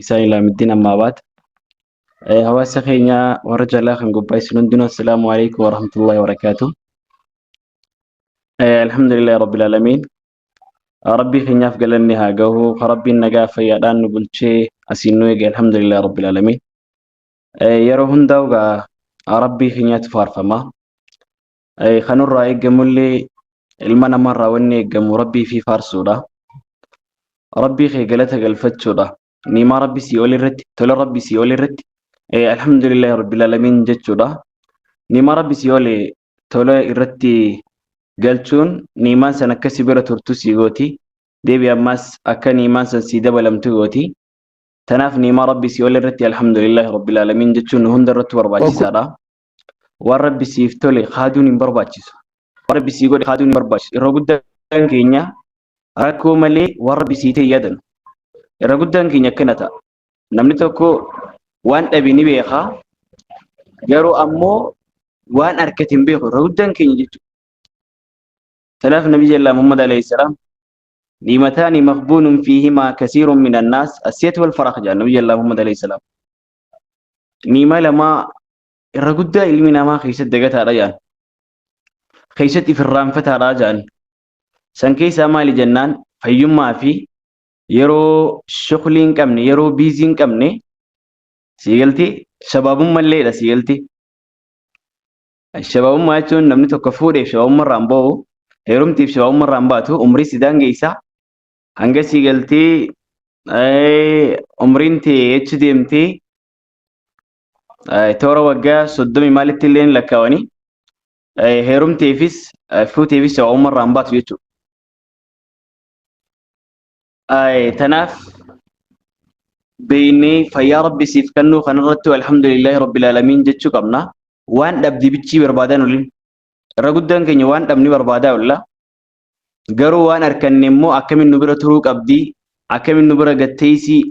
Isaan ilaa middiin ammaa baat. Hawaasa keenya warra jalaa kan gubbaa isin hundinuu assalaamu alaikum warahmatullahi wabarakaatuh. Alhamdulillahi rabbil aalamiin. Rabbii keenyaaf galanni haa gahu. Rabbiin nagaa fayyaadhaan nu bulchee asiin nu eege alhamdulillahi rabbil aalamiin. Yeroo hundaa'u gaa Rabbii keenyaatu faarfama. Kanurraa eegamullee ilma namarraa wanni eegamu Rabbii fi faarsuudha. Rabbii kee galata galfachuudha. Niimaa Rabbi sii ol irratti, tola Rabbi sii ol irratti, alhamdulillahi rabbil aalamiin jechuudha. Niimaa Rabbi sii ol tola irratti galchuun niimaan san akka si bira turtu sii gooti. Deebi ammaas akka niimaan san sii dabalamtu gooti. Tanaaf niimaa Rabbi sii ol irratti alhamdulillahi rabbil aalamiin jechuun nu hunda irratti barbaachisaadha. Waan Rabbi siif tole kaaduun hin barbaachisu. Waan Rabbi sii godhe kaaduun hin barbaachisu. Irra guddaan keenya rakkoo malee waan Rabbi sii ta'e yaadannu. Irra guddaan keenya akkana ta'a. Namni tokko waan dhabe ni beeka. Garuu ammoo waan argate hin beeku. Irra guddaan keenya jechuudha. Kanaaf Nabi jallaa Muhammad alayhi salaam ni'mataani maqbuunun fiihimaa kasiirun minan naas assiyatu wal faraq jedha Nabi jallaa Muhammad alayhi salaam. Ni'maa lamaa irra guddaa ilmi namaa keessatti dagataadha jedhan. Keessatti ifirraanfataadha jedhan. San keessaa maali jennaan fayyummaa fi yeroo shuqlii hin qabne yeroo biizii hin qabne siigalti shabaabummalleedha siigalti. Shabaabummaa jechuun namni tokko fuudheef shabaabummaa irraa hin ba'u heerumtiif shabaabummaa irraa hin baatu umrii si daangeessa hanga siigaltii umriin tee achi deemtee toora waggaa 30 maalitti illee hin lakkaawanii heerumteefis fuuteefis shabaabummaa irraa hin baatu jechuudha. Tanaaf beeynee fayyaa rabbi siif kennuu kanarratti alhamdulillahi rabbil aalamiin jechuu qabna. Waan dhabdi bichii barbaadan olin. Irra guddaan keenya waan dhabni barbaadaa olla. Garuu waan arkanne immoo akkamiin nu bira turuu qabdi, akkamiin nu bira gatteessii,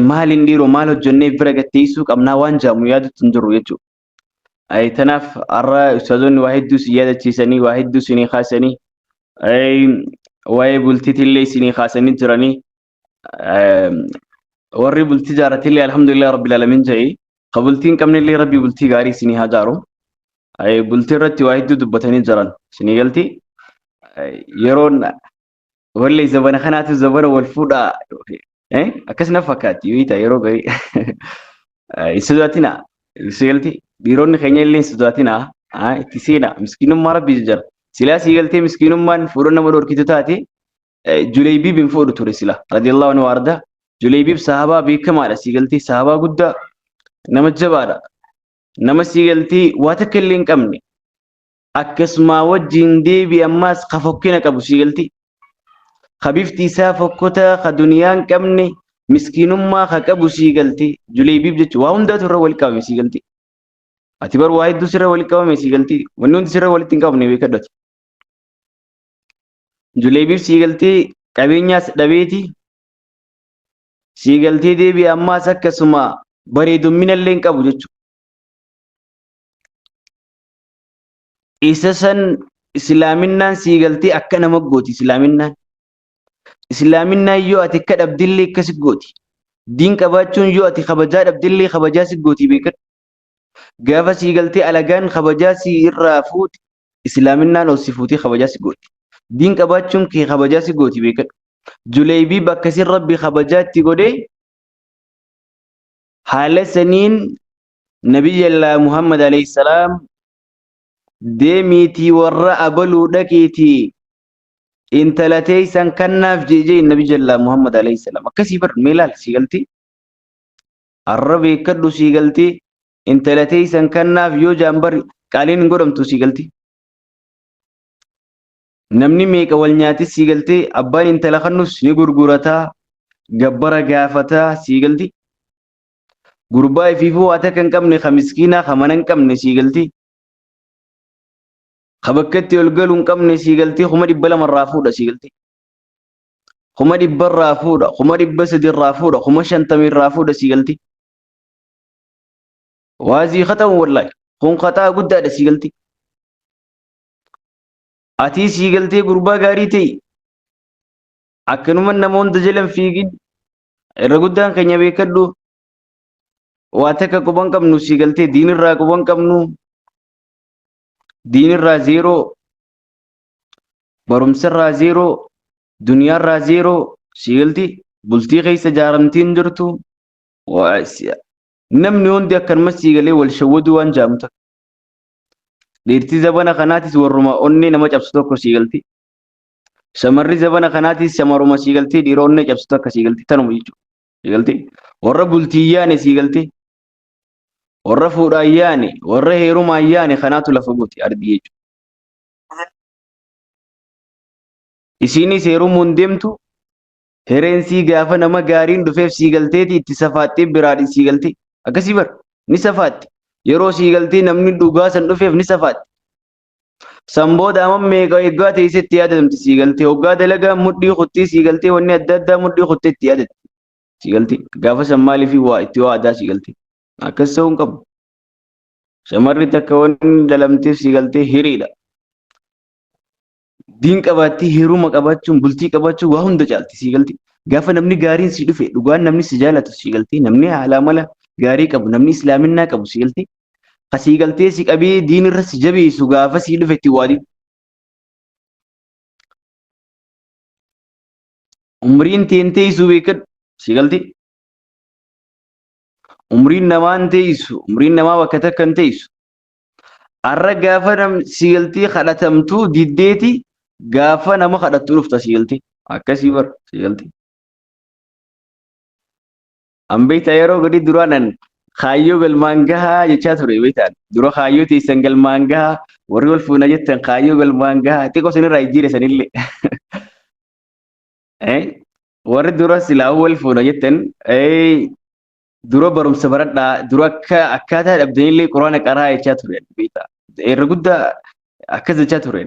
maaliin dhiiroo maal hojjennee bira gatteessuu qabnaa waan jaamu yaadutti hin jirru jechuudha. Tanaaf har'a ustaazonni waa hedduu si yaadachiisanii, waa hedduu isinii kaasanii, waa'ee bultiitillee isinii kaasanii jiranii. Warri bultii jaarratillee alhamdulillah rabbil alamin jedhee, ka bultii hin qabnellee rabbi bultii gaarii isinii haa jaaru. Bultii irratti waa hedduu dubbatanii jiran isinii galti. Yeroon wallee zabana kanaatu zabana wal fuudhaa akkas na fakkaatti yoo ta'e yeroo garii. Hin sodaatinaa isinii galti. Dhiironni keenya illee hin sodaatinaa itti seenaa miskiinummaa rabbi jira. Silaa sii galtee miskiinummaan fuudha nama dhorkitu taate Juleybiib hin fuudhu ture sila radiyallahu anhu arda. Juleybiib sahabaa beekamaadha sii galtee sahabaa guddaa nama jabaadha. Nama sii galtee waa takka illee hin qabne akkasumaa wajjin deebi ammaas ka fokkina qabu sii galtee. Ka bifti isaa fokkotaa ka duniyaa hin qabne miskiinummaa ka qabu sii galtee Juleybiib jechuun waa hundaatu irra wal qabame sii galtee. Ati bar waa hedduu sirra walitti qabame sii galtee wanni hundi sirra walitti hin qabamne beekadhu ati. Juleybiib sii galtee qabeenyaas dhabeeti sii galtee deebi'e ammaas akkasuma bareedummina illee hin qabu jechuudha. Isa san islaaminaan sii galtee akka nama gooti islaaminaan. Islaaminaan yoo ati akka dhabdillee akkasi gooti. Diin qabaachuun yoo ati kabajaa dhabdillee kabajaa si gooti beekadhu. Gaafa sii galtee alagaan kabajaa sii irraa fuute islaaminaan ol si fuutee kabajaa si gooti. Diin qabaachuun kee kabajaa si gooti beekadhu. Juleybii bakka sin rabbi kabajaa itti godhee haala saniin Nabiyyallaa Muhammad alayhi salaam deemiitii warra abaluu dhaqiitii intala teessan kannaaf jeejee Nabiyyallaa Muhammad alayhi salaam akkasii bar mee laal sii galtii arra beekadhu sii galtii intala teessan kannaaf yoo jaan bar qaaliin hin godhamtu sii galtii namni meeqa wal nyaatee sii galtee abbaan intala kannus ni gurgurataa gabbara gaafataa sii galtii gurbaa ifiifuu waa takka hin qabne ka miskiinaa ka mana hin qabne sii galtii ka bakka itti ol galu hin qabne sii galtee 200,000 irraa fuudha sii galtee 100,000 irraa fuudha 300,000 irraa fuudha 50,000 irraa fuudha sii galtee waazii khaxa'u wallaahi kun khaxaa guddaadha sii galtee atii sii galtee gurbaa gaarii ta'e akkanuma nama hunda jalan fiigin. Irra guddaan keenya beekadhu waa takka quban qabnu sii galtee diinirraa quban qabnu diinirraa zeeroo barumsarraa zeeroo duniyaarraa zeeroo sii galti bultii keessa jaaramtiin jirtu namni hundi akkanuma sii galee wal shawwaduu waan jaamu takka. Dhiirti zabana kanaatis warruma onnee nama cabsu tokko sii galti. Shamarri zabana kanaatis shamaruma sii galtee dhiira onnee cabsu takka sii galti tanuma jechuudha. Sii galti warra bultii yaane sii galti warra fuudhaan yaane warra heerumaan yaane kanaatu lafa guute ardii jechuudha. Isiinis heerumuun deemtu hireen sii gaafa nama gaariin dhufeef sii galteeti itti safaaxxee biraa sii galti akkasii bar ni safaatti yeroo sii galtee namni dhugaa san dhufeef ni safaatti. San booda amma meeqa eeggaa teessee itti yaadatamti sii galtee hoggaa dalagaa mudhii kuttii sii galtee wanni adda addaa mudhii kuttee itti yaadatti sii galtee gaafa san maaliif waa itti waadaa sii galtee akkas ta'uu hin qabu. Shamarri takka wanni dalamteef sii galtee hiriidha. Diin qabaattee heeruma qabaachuun bultii qabaachuun waa hunda caalti sii galtee. Gaafa namni gaariin si dhufe dhugaan namni si jaalatu sii galtee namni haala mala gaarii qabu namni islaaminaa qabu sii galtee ka sii galtee si qabee diin irra si jabeessu gaafa sii dhufe itti waadin. Umriin teen teessuu beekadhu sii galtee. Umriin namaa hin teessu umriin namaa bakka takka hin teessu. Har'a gaafa nam sii galtee kadhatamtu diddeeti gaafa nama kadhattu dhufta sii galtee. Akkasii bar sii galtee. An beektaa yeroo gadi duraan an kaayyoo galmaan gahaa jechaa ture beektaan. Dura kaayyoo teessan galmaan gahaa warri wal fuuna jettan kaayyoo galmaan gahaa xiqqoo sanirraa jijjiire sanillee. Eh, Warri dura silaa wal fuuna jettan eh, dura barumsa baradhaa dura akka akkaataa dhabdanillee quraana qaraa jechaa ture beektaa. Irra guddaa akkas jechaa ture.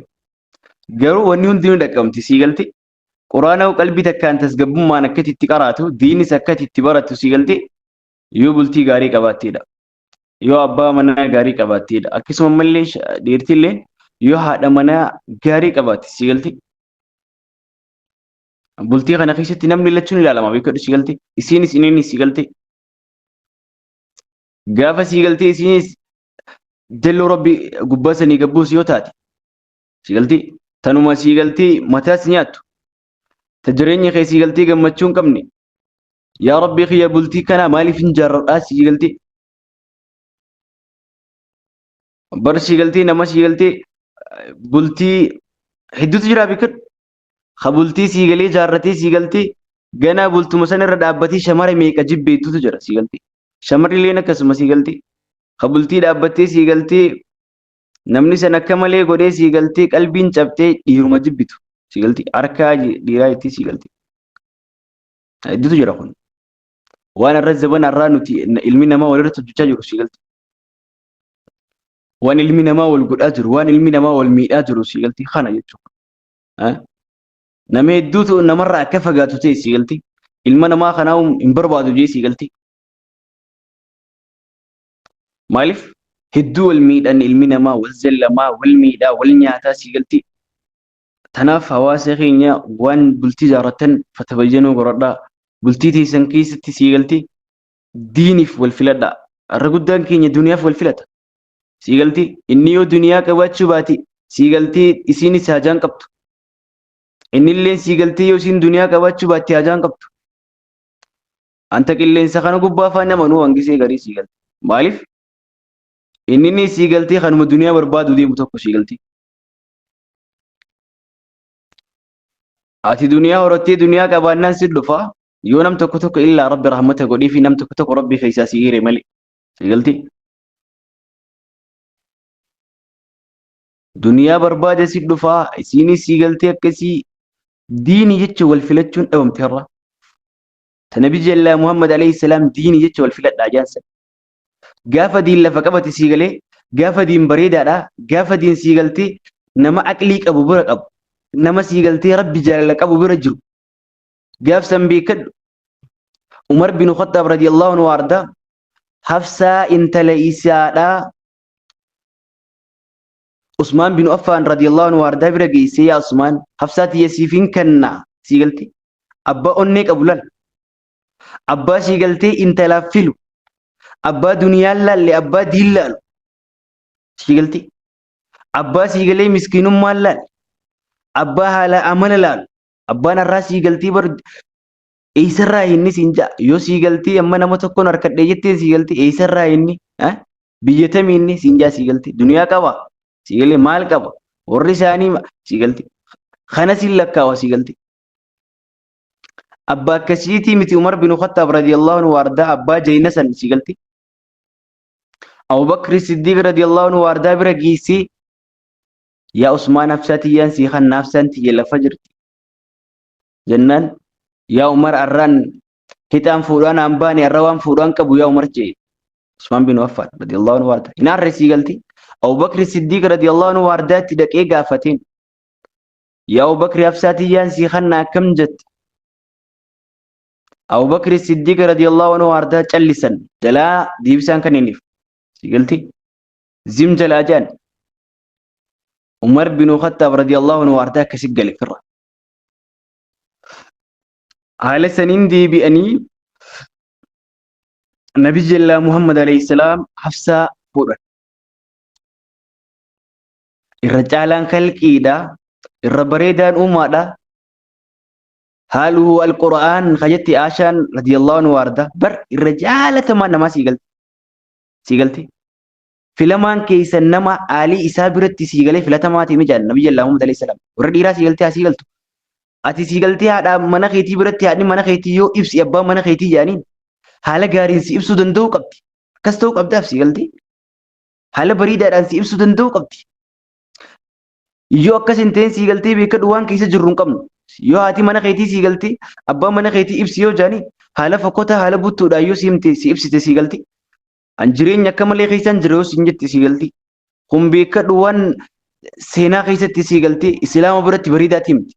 Garuu wanni hundinuu dhaqqabamti sii galti. Quraana qalbii takkaan tasgabbummaan akkatti itti qaraatu diinis akkatti itti barattu sii galti yoo bultii gaarii qabaatteedha. Yoo abbaa manaa gaarii qabaatteedha. Akkasuma mallee dhiirtillee yoo haadha manaa gaarii qabaatte sii galti. Bultii kana keessatti namni lachuun ilaalama beekadhu sii galti. Isiinis inninis sii galti. Gaafa sii galtee isiinis jalloo rabbi gubbaa sanii gabbuus yoo taate sii galtee tanuma sii galtee mataa si nyaattu ta jireenya kee sii galtee gammachuu hin qabne yaa rabbi kiyya bultii kana maaliif hin jaarradhaa sii galtee bar sii galtee nama sii galtee bultii hedduutu jira beekadhu ka bultii sii galee jaarratee sii galtee ganaa bultuma sana irra dhaabbatee shamara meeqa jibbeettutu jira sii galtee shamarri illeen akkasuma sii galtee ka bultii dhaabbattee sii galtee namni san akka malee godhee sii galtee qalbiin cabxee dhiiruma jibbitu sii galtee harkaa dhiiraa itti sii galtee hedduutu jira kun waan irra zabana irraa nuti ilmi namaa walirratti hojjechaa jiru sii galtee waan ilmi namaa wal godhaa jiru waan ilmi namaa wal miidhaa jiru sii galtee kana jechuudha. Nama hedduutu namarraa akka fagaatu ta'e sii galtee ilma namaa kanaa hin barbaadu jee sii galtee. Maaliif hedduu wal miidhan ilmi namaa wal zallamaa wal miidhaa wal nyaataa sii galtee. Tanaaf hawaasa keenya waan bultii ijaarratan fatabayyanuu godhadhaa. Bultii teessan keessatti sii galtee diiniif wal filadhaa. Har'a guddaan keenya duniyaaf wal filata. Sii galtee inni yoo duniyaa qabaachuu baate sii galtee isiinis haajaan qabdu. Inni illee sii galtee yoo isiin duniyaa qabaachuu baatte haajaan qabdu. Anta qilleensa kana gubbaa afaan nama nuu hangisee garii sii galte. Maaliif? Inni inni sii galtee kanuma duniyaa barbaadu deemu tokko sii galtee. Ati duniyaa horattee duniyaa qabaannaan si dhufa. Yoo nam tokko tokko illaa rabbi rahmata godhii fi nam tokko tokko rabbi keessaa si hire malee. Sii galtee? Duniyaa barbaada si dhufa. Isiinis sii galtee akkasii diini jecha wal filachuun dhabamte irra. Ta nabi jallaa Muhammad alayhi salaam diini jecha wal filadhaa jaansan. Gaafa diin lafa qabate sii galee, gaafa diin bareedaadha, gaafa diin sii galtee nama aqlii qabu bira qabu, nama sii galtee rabbi jaalala qabu bira jiru. Gaaf san beekadhu. Umar bin Khattaab radiyallahu anhu arda Hafsaa intala isaadhaa Usmaan bin Affaan radiyallahu anhu ardaa bira geessee yaa Usmaan Hafsaa tiyya siif hin kenna sii galte abbaa onnee qabu lal. Abbaa sii galtee intalaaf filu. Abbaa duniyaan laalle, abbaa diin laalu. Sii galtee. Abbaa sii galee miskiinummaan laalle. Abbaa haala amala laalu. Abbaan har'aa sii galtee bar eessarraa inni siin ja'a. Yoo sii galtee amma nama tokkoon harkadhee jettee sii galtee eessarraa inni biyya tamii inni siin ja'a sii galtee duniyaa qaba. Sii galee maal qaba? Warri isaanii sii galtee kana siin lakkaawa sii galtee. Abbaa akkasiitii miti Umar bin Khattaab radiyallahu anhu waardaa abbaa jayna san sii galtee. Abubakri Siddiiq radiyallahu anhu waardaa bira geessee yaa Usmaan Hafsaa tiyyaan sii kan naafsaan tiyya lafa jirti. Jennaan yaa Umar arraan hixaan fuudhaan aan baane arra waan fuudhaan qabu yaa Umar jee. Usmaan bin Affaan radiyallahu anhu waardaa. Hin aarre sii galti. Abubakri Siddiiq radiyallahu anhu waardaatti dhaqee gaafateen. Yaa Abubakri Hafsaa tiyyaan sii kanna akkam jette? Abubakri Siddiiq radiyallahu anhu waardaa callisan jalaa deebisaan kan inni sii galti. Zim jalaa jedhan. Umar bin Khattaab radiyallahu anhu waardaa akkasi gale firra. Haala saniin deebi'anii Nabi jallaa Muhammad alayhi salaam Hafsaa fuudhan. Irra caalaan kalqiidha. Irra bareedaan uumaadha. Haaluhu alqur'aan kajetti Aashaan radiyallahu anhu waardaa bar irra jaalatamaa namaa sii galte. Sii galte. Filamaan keessan nama aalii isaa biratti sii galee filatamaati mi jedhan Nabi jallaa Muhammad alayhi salaam. Warra dhiiraa sii galtee haa sii galtu. Ati sii galtee haadha mana keetii biratti haadhi mana keetii yoo ibsi abbaa mana keetii jedhaniin haala gaariin si ibsuu danda'uu qabdi. Akkas ta'uu qabdaaf sii galtee. Haala bareedaadhaan si ibsuu danda'uu qabdi. Yoo akkas hin ta'in sii galtee beekadhu waan keessa jirru hin qabnu. Yoo haati mana keetii sii galtee abbaa mana keetii ibsi yoo jedhanii haala fokkotaa haala buttuudhaan yoo si himte si ibsite sii galtee. An jireenya akka malee keessan jira yoo siin jette sii galtee. Kun beekadhu waan seenaa keessatti sii galtee islaama biratti bareedaatti himti.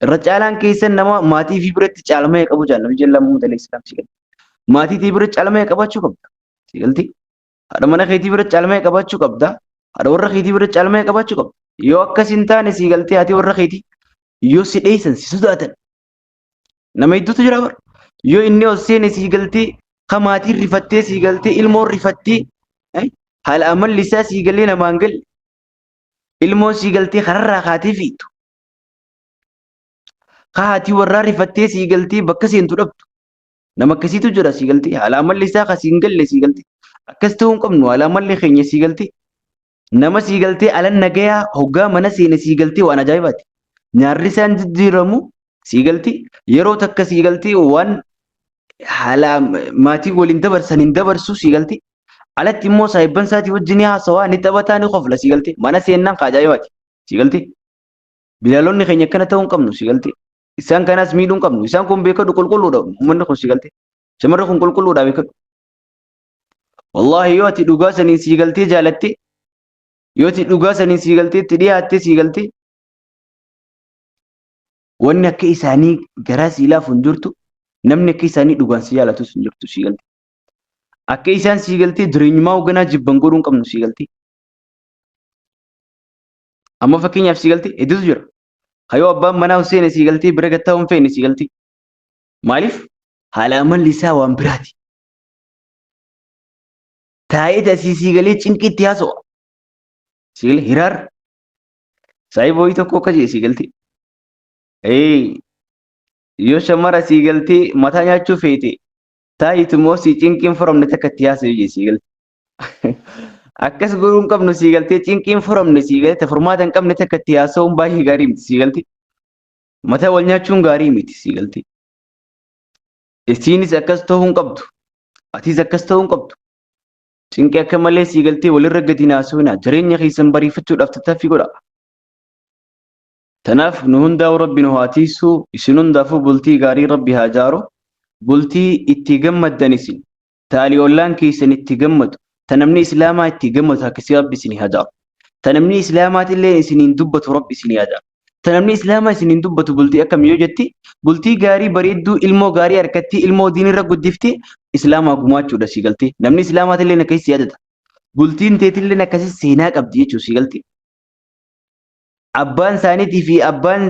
Irra caalaan keessan nama maatii fi biratti caalmaya qabu jaan nabi jallaa Muhammad alayhi salaam sii galtee. Maatii tee biratti caalmaya qabaachuu qabda. Sii galtee. Haadha mana keetii biratti caalmaya qabaachuu qabda. Haadha warra keetii biratti caalmaya qabaachuu qabda. Yoo akkas hin taane sii galtee haati warra keetii yoo si dheessan si sodaatan. Nama hedduutu jira bara. Yoo inni ol seene sii galtee ka maatiin rifattee sii galtee ilmoon rifattee haala amalli isaa sii galee namaan galle ilmoon sii galtee kararraa kaatee fiigdu. Ka haati warraa rifattee sii galtee bakka seentu dhabdu. Nama akkasiitu jira sii galtee haala amalli isaa ka siin galle sii galtee akkas ta'uu hin qabnu haala amalli keenya sii galtee nama sii galtee alan nagayaa hoggaa mana seene sii galtee waan ajaa'ibaati. Nyaarri isaan jijjiiramu sii galtee yeroo takka sii galtee waan haala maatii waliin dabarsan hin dabarsu sii galtee alatti immoo saahibban isaatii wajjin ni haasawaa ni taphataa ni kofla sii galtee mana seennaan ka ajaa'ibaati sii galtee. Bilaalonni keenya akkana ta'uu hin qabnu sii galtee. Isaan kanaas miidhuu hin qabnu. Isaan kun beekadhu qulqulluudha. Uummanni kun sii galtee. Shamarri kun qulqulluudha beekadhu. Wallaahi yoo ati dhugaa saniin sii galtee jaalatte yoo ati dhugaa saniin sii galtee itti dhiyaatte sii galtee wanni akka isaanii garaa sii laafu hin jirtu namni akka isaanii dhugaan si jaalatus hin jirtu sii galtee. Akka isaan sii galtee jireenyumaa hoogganaa jibban godhuu hin qabnu sii galtee. Amma fakkeenyaaf sii galtee hedduutu jira. Hayoo abbaan manaa Hussein sii galtee bira gattaa hin feene sii galtee. Maaliif? Haala amalli isaa waan biraati. Taa'ee asii sii galee cinqiitti haasawa. Sii galee hiraar. Saayiboo tokko akka jee sii galtee. Ee yoo shamara sii galtee mataa nyaachuu feete taa'itu immoo sii cinqiin furamne takka itti haasayu jee sii galtee. Akkas godhuu hin qabnu sii galtee cinqiin furamne sii galtee furmaata hin qabne takka itti haasa'uun baay'ee gaarii miti sii galtee. Mataa wal nyaachuun gaarii miti sii galtee. Isiinis akkas ta'uu hin qabdu. Atis akkas ta'uu hin qabdu. Cinqii akka malee sii galtee walirra gadi hin haasa'inaa. Jireenya keessan bariifachuudhaaf tattaaffii godhaa. Tanaaf nu hundaa'u Rabbi nu haa tiisu. Isin hundaafuu bultii gaarii Rabbi haa jaaru. Bultii itti gammaddan isin. Ta ali ollaan keessan itti gammadu. Ta namni Islaamaa itti gammadu akkasii Rabbi isin haa jaaru. Ta namni Islaamaatillee isiniin dubbatu Rabbi isin haa jaaru. Ta namni Islaamaa isiniin dubbatu bultii akkam yoo jetti bultii gaarii bareedduu ilmoo gaarii harkatti ilmoo diinirra guddifti Islaamaa gumaachuudha sii galtee. Namni Islaamaatillee akkasii si yaadata. Bultiin teetillee akkasii seenaa qabdi jechuudha sii galtee. Abbaan isaaniitii fi abbaan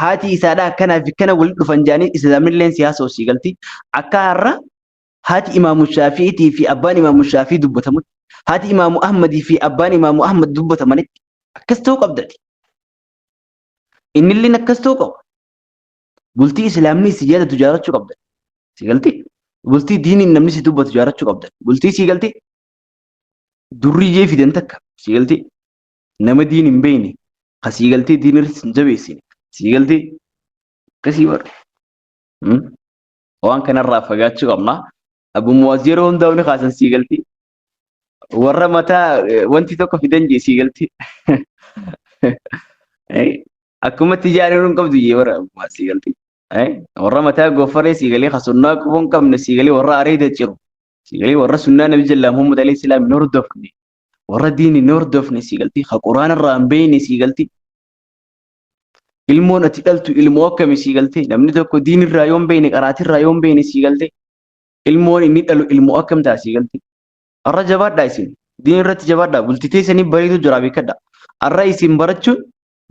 haati isaadha akkanaa fi kana walitti dhufan jedhanii islaamilleen siyaasa osii galti. Akka har'a haati Imaamu Shaafi'iitii fi abbaan Imaamu Shaafii dubbatamutti, haati Imaamu Ahmadii fi abbaan Imaamu Ahmad dubbatamanitti akkas ta'uu qabdati. Innilleen akkas ta'uu qaba. Bultii islaamni si jaalatu jaarachuu qabda. Si galti? Bultii diiniin namni si dubbatu jaarachuu qabda. Bultii si galti? Durriyyee fidan takka si galti? Nama diin hin beekne ka sii galtee diin irratti hin jabeessine sii galtee akkasii bar. Waan kanarraa fagaachuu qabna. Abu Muwaaz yeroo hundaa ni kaasan sii galtee. Warra mataa wanti tokko fidan jee sii galtee. Akkuma itti ijaaruu hin qabdu jee warra Abu Muwaaz sii galtee. Warra mataa goofaree sii galee ka sunnaa quba hin qabne sii galee warra areeda ciru sii galee warra sunnaa nabi jallaa Muhammad alayhi salaam hin hordofne. Warra diin hin hordofne sii galti, ka quraana irraa hin beekne sii galti. Ilmoon ati dhaltu ilmoo akkami sii galti? Namni tokko diin irraa yoo hin beekne, qaraatii irraa yoo hin beekne sii galti. Ilmoon inni dhalu ilmoo akkam ta'a sii galti? Arra jabaadhaa isin diin irratti jabaadhaa, bultii teessanii bareedu jira beekadha. Arra isin barachuun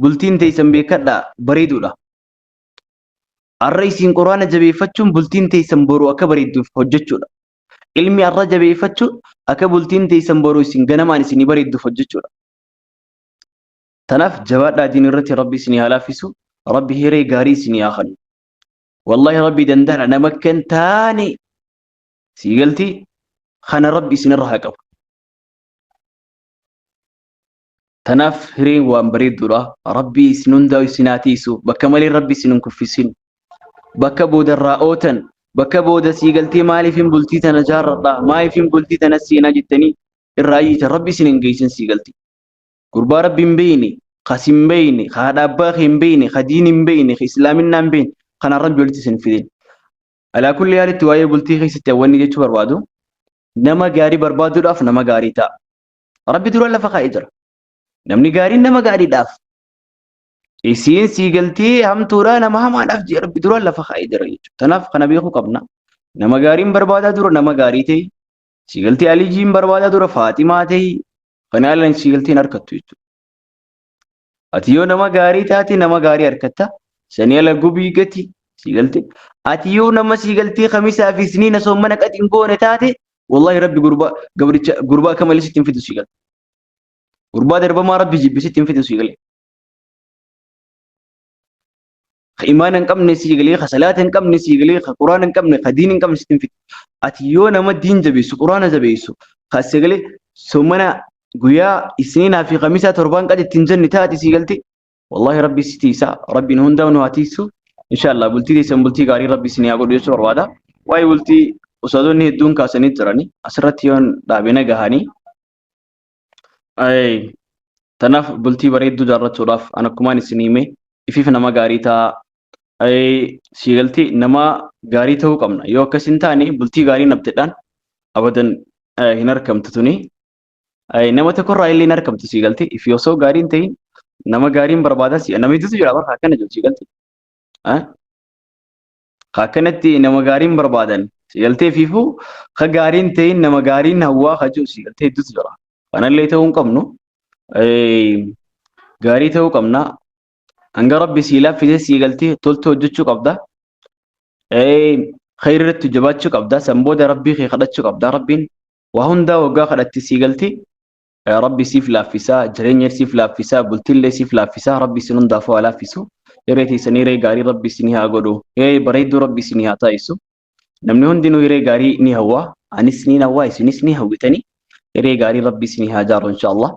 bultiin teessan beekadha bareeduudha. Arra isin quraana jabeeffachuun bultiin teessan boru akka bareedduuf hojjechuudha. Ilmi arra jabeeffachuun akka bultiin teessan boru isin ganamaan isinii bareedduuf hojjechuudha. Tanaaf jabaadhaa diin irratti Rabbi isinii haa laaffisu. Rabbi hiree gaarii isinii haa kennu. Wallahi Rabbi danda'aadha nama akka hin taane sii galti kana Rabbi isinirra haa qabu. Tanaaf hireen waan bareedduudha. Rabbi isin hundaa isin haa tiisu. Bakka malee Rabbi isin hin kuffisin. Bakka booda irraa ootan, bakka booda sii galtee maaliifin bultii tana jaarradha, maaliifin bultii tana seenaa jettanii irraa iyyitan Rabbi isin hin geessin sii galti. Gurbaa Rabbi hin beeyne, ka si hin beeyne, ka haadha abbaa kee hin beeyne, ka diin hin beeyne, ka islaaminaa hin beeyne, kanaan Rabbi walitti isin fidin. Alaa kulli haalitti waa'ee bultii keessatti wanni jechuu barbaadu nama gaarii barbaaduudhaaf nama gaarii ta'a. Rabbi dura lafa kaa'ee jira. Namni gaariin nama gaariidhaaf. Isiin sii galtee hamtuudha nama hamaadhaaf jee Rabbi dura lafa kaa'ee jira jechuudha. Kanaaf kana beekuu qabna. Nama gaariin barbaadaa dura nama gaarii ta'e. Sii galtee Alijiin barbaadaa dura Faaximaa ta'e. Kana alaan sii galtee hin harkattu jechuudha. Ati yoo nama gaarii taate nama gaarii harkatta. Sanii ala gubii gati sii galtee. Ati yoo nama sii galtee kamisaa fi isniina soommana qaxi hin goone taate wallahi Rabbi gurbaa gabricha gurbaa akka malee sitti hin fidu sii galte. Gurbaa darbamaa Rabbi jibbe sitti hin fidu sii galee. Ka imaana hin qabne sii galee, ka salaata hin qabne sii galee, ka quraana hin qabne, ka diin hin qabne sitti hin fidu. Ati yoo nama diin jabeessu, quraana jabeessu, ka sii galee soomana guyyaa isniinaa fi kamisaa torbaan qad ittiin jenne taate sii galte. Wallahi Rabbi si tiisa. Rabbiin hundaa nu haa tiisu. Inshallah bultii teessan bultii gaarii Rabbi isin haa godhu jechuu barbaada. Waa'ee bultii ustaazonni hedduun kaasanii jirani. Asirratti yoon dhaabina gahanii. Tanaaf bultii bareedduu jaarrachuudhaaf an akkumaan isin hime ifiif nama gaarii ta'a. Sii galtee nama gaarii ta'uu qabna. Yoo akkas hin taane bultii gaarii nabtedhaan abadan hin argamtu tuni. Nama tokkorraa illee hin argamtu sii galtee ifi osoo gaarii hin ta'in nama gaariin barbaada si nama hedduutu jira barra akkana jiru sii galtee. Akkanatti nama gaariin barbaadan sii galtee fiifuu ka gaariin ta'in nama gaariin hawwaa ka jiru sii galtee hedduutu jira. Kanallee ta'uu hin qabnu. Gaarii ta'uu qabna. Hanga Rabbi sii laaffisee sii galtee toltuu hojjechuu qabda. Khayri irratti jabaachuu qabda. San booda Rabbii kee kadhachuu qabda. Rabbiin waa hundaa waggaa kadhatti sii galti. Rabbi siif laaffisaa, jireenya siif laaffisaa, bultiillee siif laaffisaa, Rabbi isin hundaafuu haa laaffisu. Hiree teessan hiree gaarii Rabbi isinii haa godhu. Hiree bareedduu Rabbi isinii haa taasisu. Namni hundinuu hiree gaarii ni hawwa. Anis ni hawwa, isinis ni hawwitanii. Hiree gaarii Rabbi isinii haa jaaru inshaallah.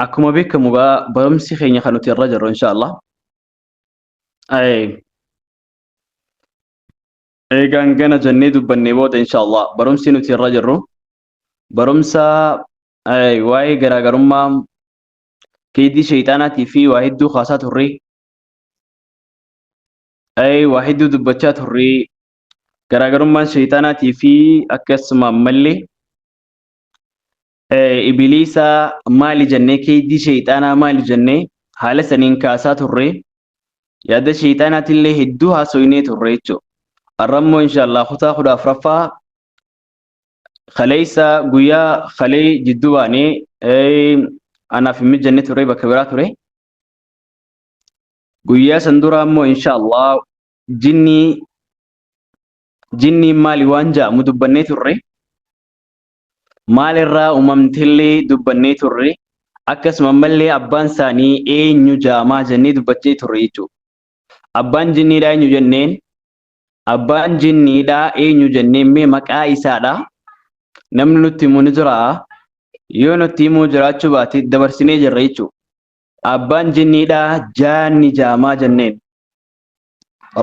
Akkuma beekamu gaa barumsi keenya kan nuti irra jirru inshaallah. Eegaan gana jennee dubbannee booda inshaallah barumsi nuti irra jirru barumsa waa'ee garaagarummaa keeydii sheeyxaanaatii fi waa hedduu kaasaa turre, waa hedduu dubbachaa turre, garaagarummaan sheeyxaanaatii fi akkasuma ammallee ibiliisa maali jennee, keeydii sheeyxaanaa maali jennee haala saniin kaasaa turre, yaada sheeyxaanaatillee hedduu haasoynee turre jechuudha. Har'a immoo inshaallah kutaa 14ffaa kaleessa guyyaa kalee jidduu baanee anaaf hin mijanne ture, bakka biraa ture. Guyyaa san dura ammoo insha Allah jinnii jinniin maali waan ja'amu dubbannee turre. Maalirraa uumamtillee dubbannee turre. Akkasuma ammallee abbaan isaanii eenyu ja'amaa jennee dubbachee turre jechuudha. Abbaan jinniidhaa eenyu jenneen? Abbaan jinniidhaa eenyu jenneen mee maqaa isaadha. Namni nutti himu ni jiraa? Yoo nutti himuu jiraachuu baate dabarsinee jirra jechuudha. Abbaan jinniidhaa jaanni jaamaa jenneen.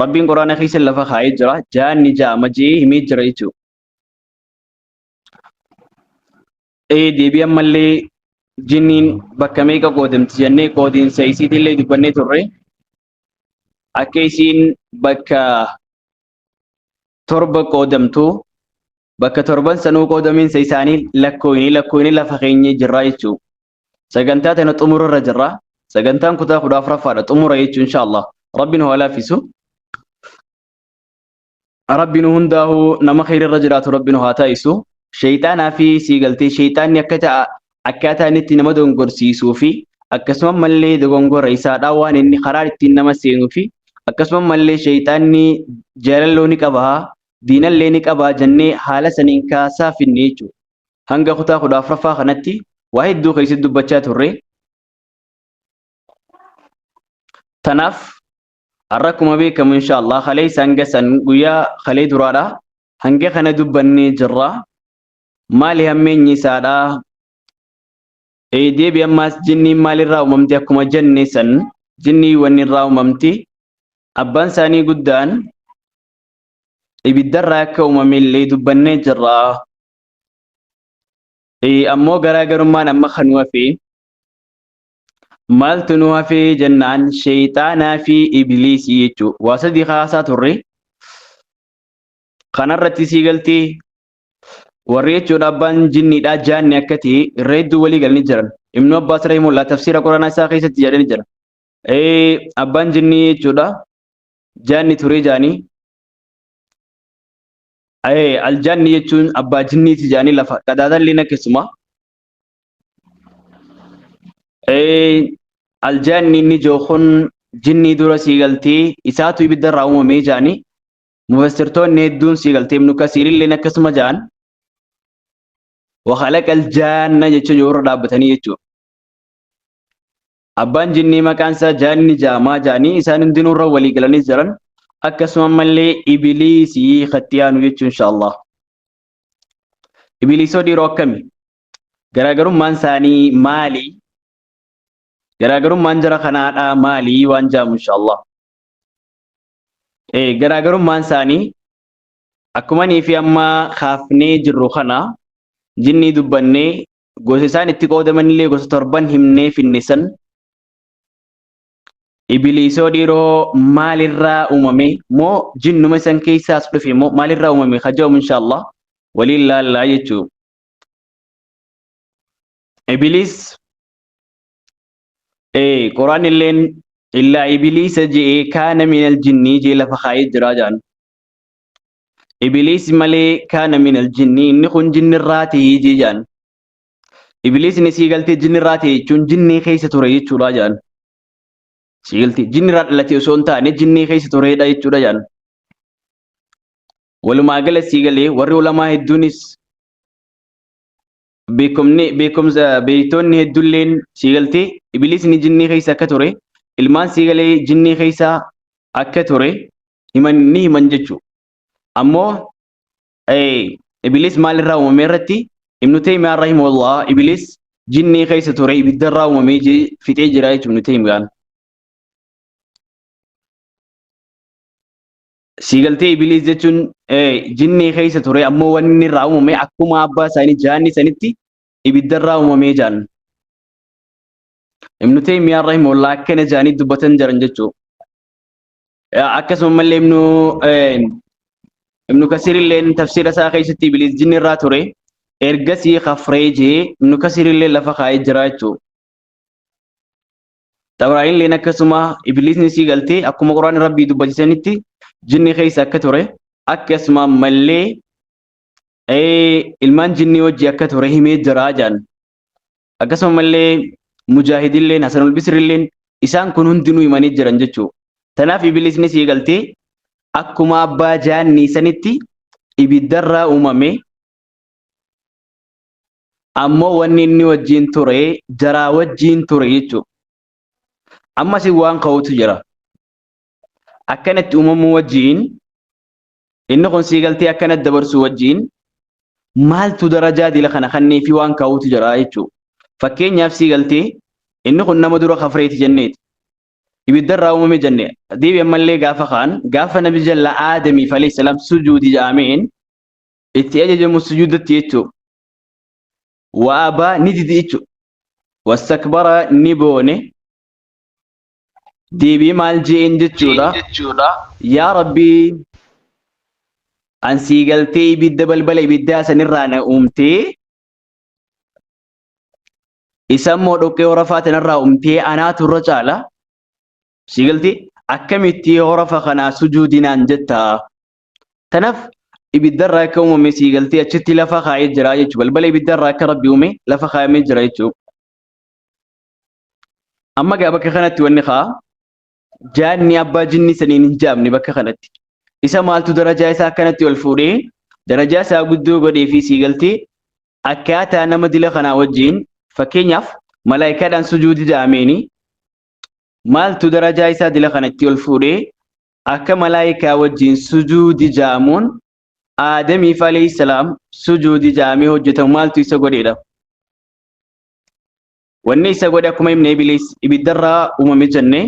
Rabbiin quraana keessa lafa kaa'ee jira. Jaanni jaama jee himee jira jechuudha. Ee deebii ammallee jinniin bakka meeqa qoodamti jennee qoodiinsa isiitillee dubbannee turre. Akka isiin bakka torba qoodamtu bakka torban sanuu qoodamiinsa isaanii lakkooyinii lakkooyinii lafa keenyee jirra jechuudha. Sagantaa tana xumurarra jirra. Sagantaan kutaa 14ffaadha xumura jechuun inshaallah. Rabbi nu haa laaffisu. Rabbi nu hundaa'uu nama kheyrirra jiraatu Rabbi nu haa taasisu. Sheyxaanaa fi sii galtee sheyxaanni akka ta'a akkaataa inni itti nama dogongorsiisuu fi akkasuma mallee dogongora isaadhaa waan inni karaa ittiin nama seenuu fi akkasuma mallee sheyxaanni jaalalloo ni qabaa diinallee ni qabaa jennee haala saniin kaasaa finne jechuudha. Hanga kutaa 14ffaa kanatti waa hedduu keessatti dubbachaa turre. Tanaaf Har'a akkuma beekamu insha Allah kaleessa hanga san guyyaa kalee duraadha. Hanga kana dubbannee jirra. Maali hammeenyi isaadha? Ee deebi ammaas jinniin maalirraa uumamti akkuma jenne san jinnii wanni irraa uumamti. Abbaan isaanii guddaan ibiddarraa akka uumame illee dubbannee jirra. Ee ammoo garaagarummaan amma kan nu hafe Maaltu nu hafee jennaan sheeyxaanaa fi ibliisii jechuudha. Waa sadii kaasaa turre. Kanarratti sii galtee warri jechuudha abbaan jinniidhaa jaanni akka ta'e irra hedduu walii galanii jiran. Ibnu Abbaas rahimullah tafsiira Quraanaa isaa keessatti jedhanii jira. Abbaan jinnii jechuudha jaanni turee jaanii. Aljaanni jechuun abbaa jinniiti jaanii lafa qadaadallee akkasuma. Aljaanni inni jiru kun jinnii dura sii galtee isaatu ibidda irraa uumamee jaani mufassirtoonni hedduun sii galtee Ibnu Kasiirilleen akkasuma jaan wakalaqa aljaanna jechuun yoo irra dhaabbatanii jechuudha. Abbaan jinnii maqaan isaa jaanni jaamaa jaanii isaan hundinuu irra walii galanii jiran akkasuma ammallee ibiliisii katti aanu jechuun inshaallah. Ibiliisoo dhiiroo akkami? Garaagarummaan isaanii maali? Garaagarummaan jara kanaadhaa maali waan jaamu inshaallah. Garaagarummaan isaanii akkuma nii fi amma kaafnee jirru kana jinnii dubbannee gosa isaan itti qoodamanillee gosa torban himnee finne san ibiliisoo dhiiroo maalirraa uumame moo jinnuma isan keessaas dhufe moo maalirraa uumame kajaa'umu inshaallah waliin laallaa jechuu. Ibiliis Quraan illeen illaa ibiliisa je'ee kaana minal jinnii jee lafa kaayee jiraa jaan. Ibiliis malee kaana minal jinnii inni kun jinnirraa ta'ee jee jaan. Ibiliisni sii galtee jinnirraa ta'e jechuun jinnii keessa ture jechuudha jaan. Sii galtee jinnirraa dhalatee osoo hin taane jinnii keessa tureedha jechuudha jaan. Walumaa gala sii galee warri ulamaa hedduunis beekumni beekumsa beektonni hedduulleen sii galtee ibiliisni jinnii keessa akka ture ilmaan sii galee jinnii keessa akka ture himan ni himan jechuudha. Ammoo ibiliis maalirraa uumame irratti Ibnu Teymiyaan rahimahullah ibiliis jinnii keessa ture ibiddarraa uumamee fixee jira jechuudha Ibnu Teymiyaan. Sii galtee ibiliis jechuun jinnii keessa ture ammoo wanni inni irraa uumame akkuma abbaa isaanii jaanni sanitti ibiddarraa uumamee jaan. Ibnu Teymiyaan rahimahullah akkana jaanii dubbatan jiran jechuudha. Akkasuma mallee Ibnu Kasiir illeen tafsiira isaa keessatti ibiliis jinni irraa ture ergasii kafree jee Ibnu Kasiir illee lafa kaa'ee jira jechuudha. Xabraa'iin illeen akkasuma ibliisni sii galtee akkuma quraanni rabbii dubbachisanitti jinni keessa akka ture akkasuma ammallee ilmaan jinnii wajji akka ture himee jira jedhan. Akkasuma ammallee Mujaahidilleen, Hasanul Bisrilleen isaan kun hundinuu himanii jiran jechuudha. Tanaaf Ibliisni sii galtee akkuma abbaa jaannii sanitti ibiddarraa uumame ammoo wanni inni wajjiin ture jaraa wajjiin ture jechuudha. Ammas waan ka'utu jira. Akkanatti uumamuu wajjiin inni kun sii galtee akkanatti dabarsuu wajjiin maaltu darajaa dila kana kannee fi waan ka'utu jira jechuudha. Fakkeenyaaf sii galtee inni kun nama dura kafreeti jenneeti. Ibiddarraa uumame jenne. Deebi ammallee gaafa kaan gaafa nabi jalla Aadamiif alayhi salaam sujuudi jedhameen itti ajajamu sujuudatti jechuudha. Wa abaa ni didi jechuudha. Wastakbara ni boone. Deebii maal je'een jechuudha. Yaa Rabbii an sii galtee ibidda balbala ibiddaa sanirraa na uumtee isa immoo dhoqqee horafaa tanarraa uumtee anaatu irra caala. Sii galtee akkamitti horafa kanaa sujuudinaan jettaa? Tanaaf ibiddarraa akka uumame sii galtee achitti lafa kaa'ee jira jechuudha. Balbala ibiddarraa akka Rabbi uume lafa kaa'amee jira jechuudha. Amma gaa bakka kanatti wanni kaa jaanni abbaa jinni saniin hin jaamne bakka kanatti. Isa maaltu darajaa isaa akkanatti ol fuudhee darajaa isaa guddoo godhee fi sii galtee akkaataa nama dila kanaa wajjin fakkeenyaaf malaayikaadhaan sujuudi ja'ameeni maaltu darajaa isaa dila kanatti ol fuudhee akka malaayikaa wajjin sujuudi ja'amuun Aadamiif alayhi salaam sujuudi ja'amee hojjetamu maaltu isa godheedha. Wanni isa godhe akkuma himne Ibliis ibiddarraa uumame jenne.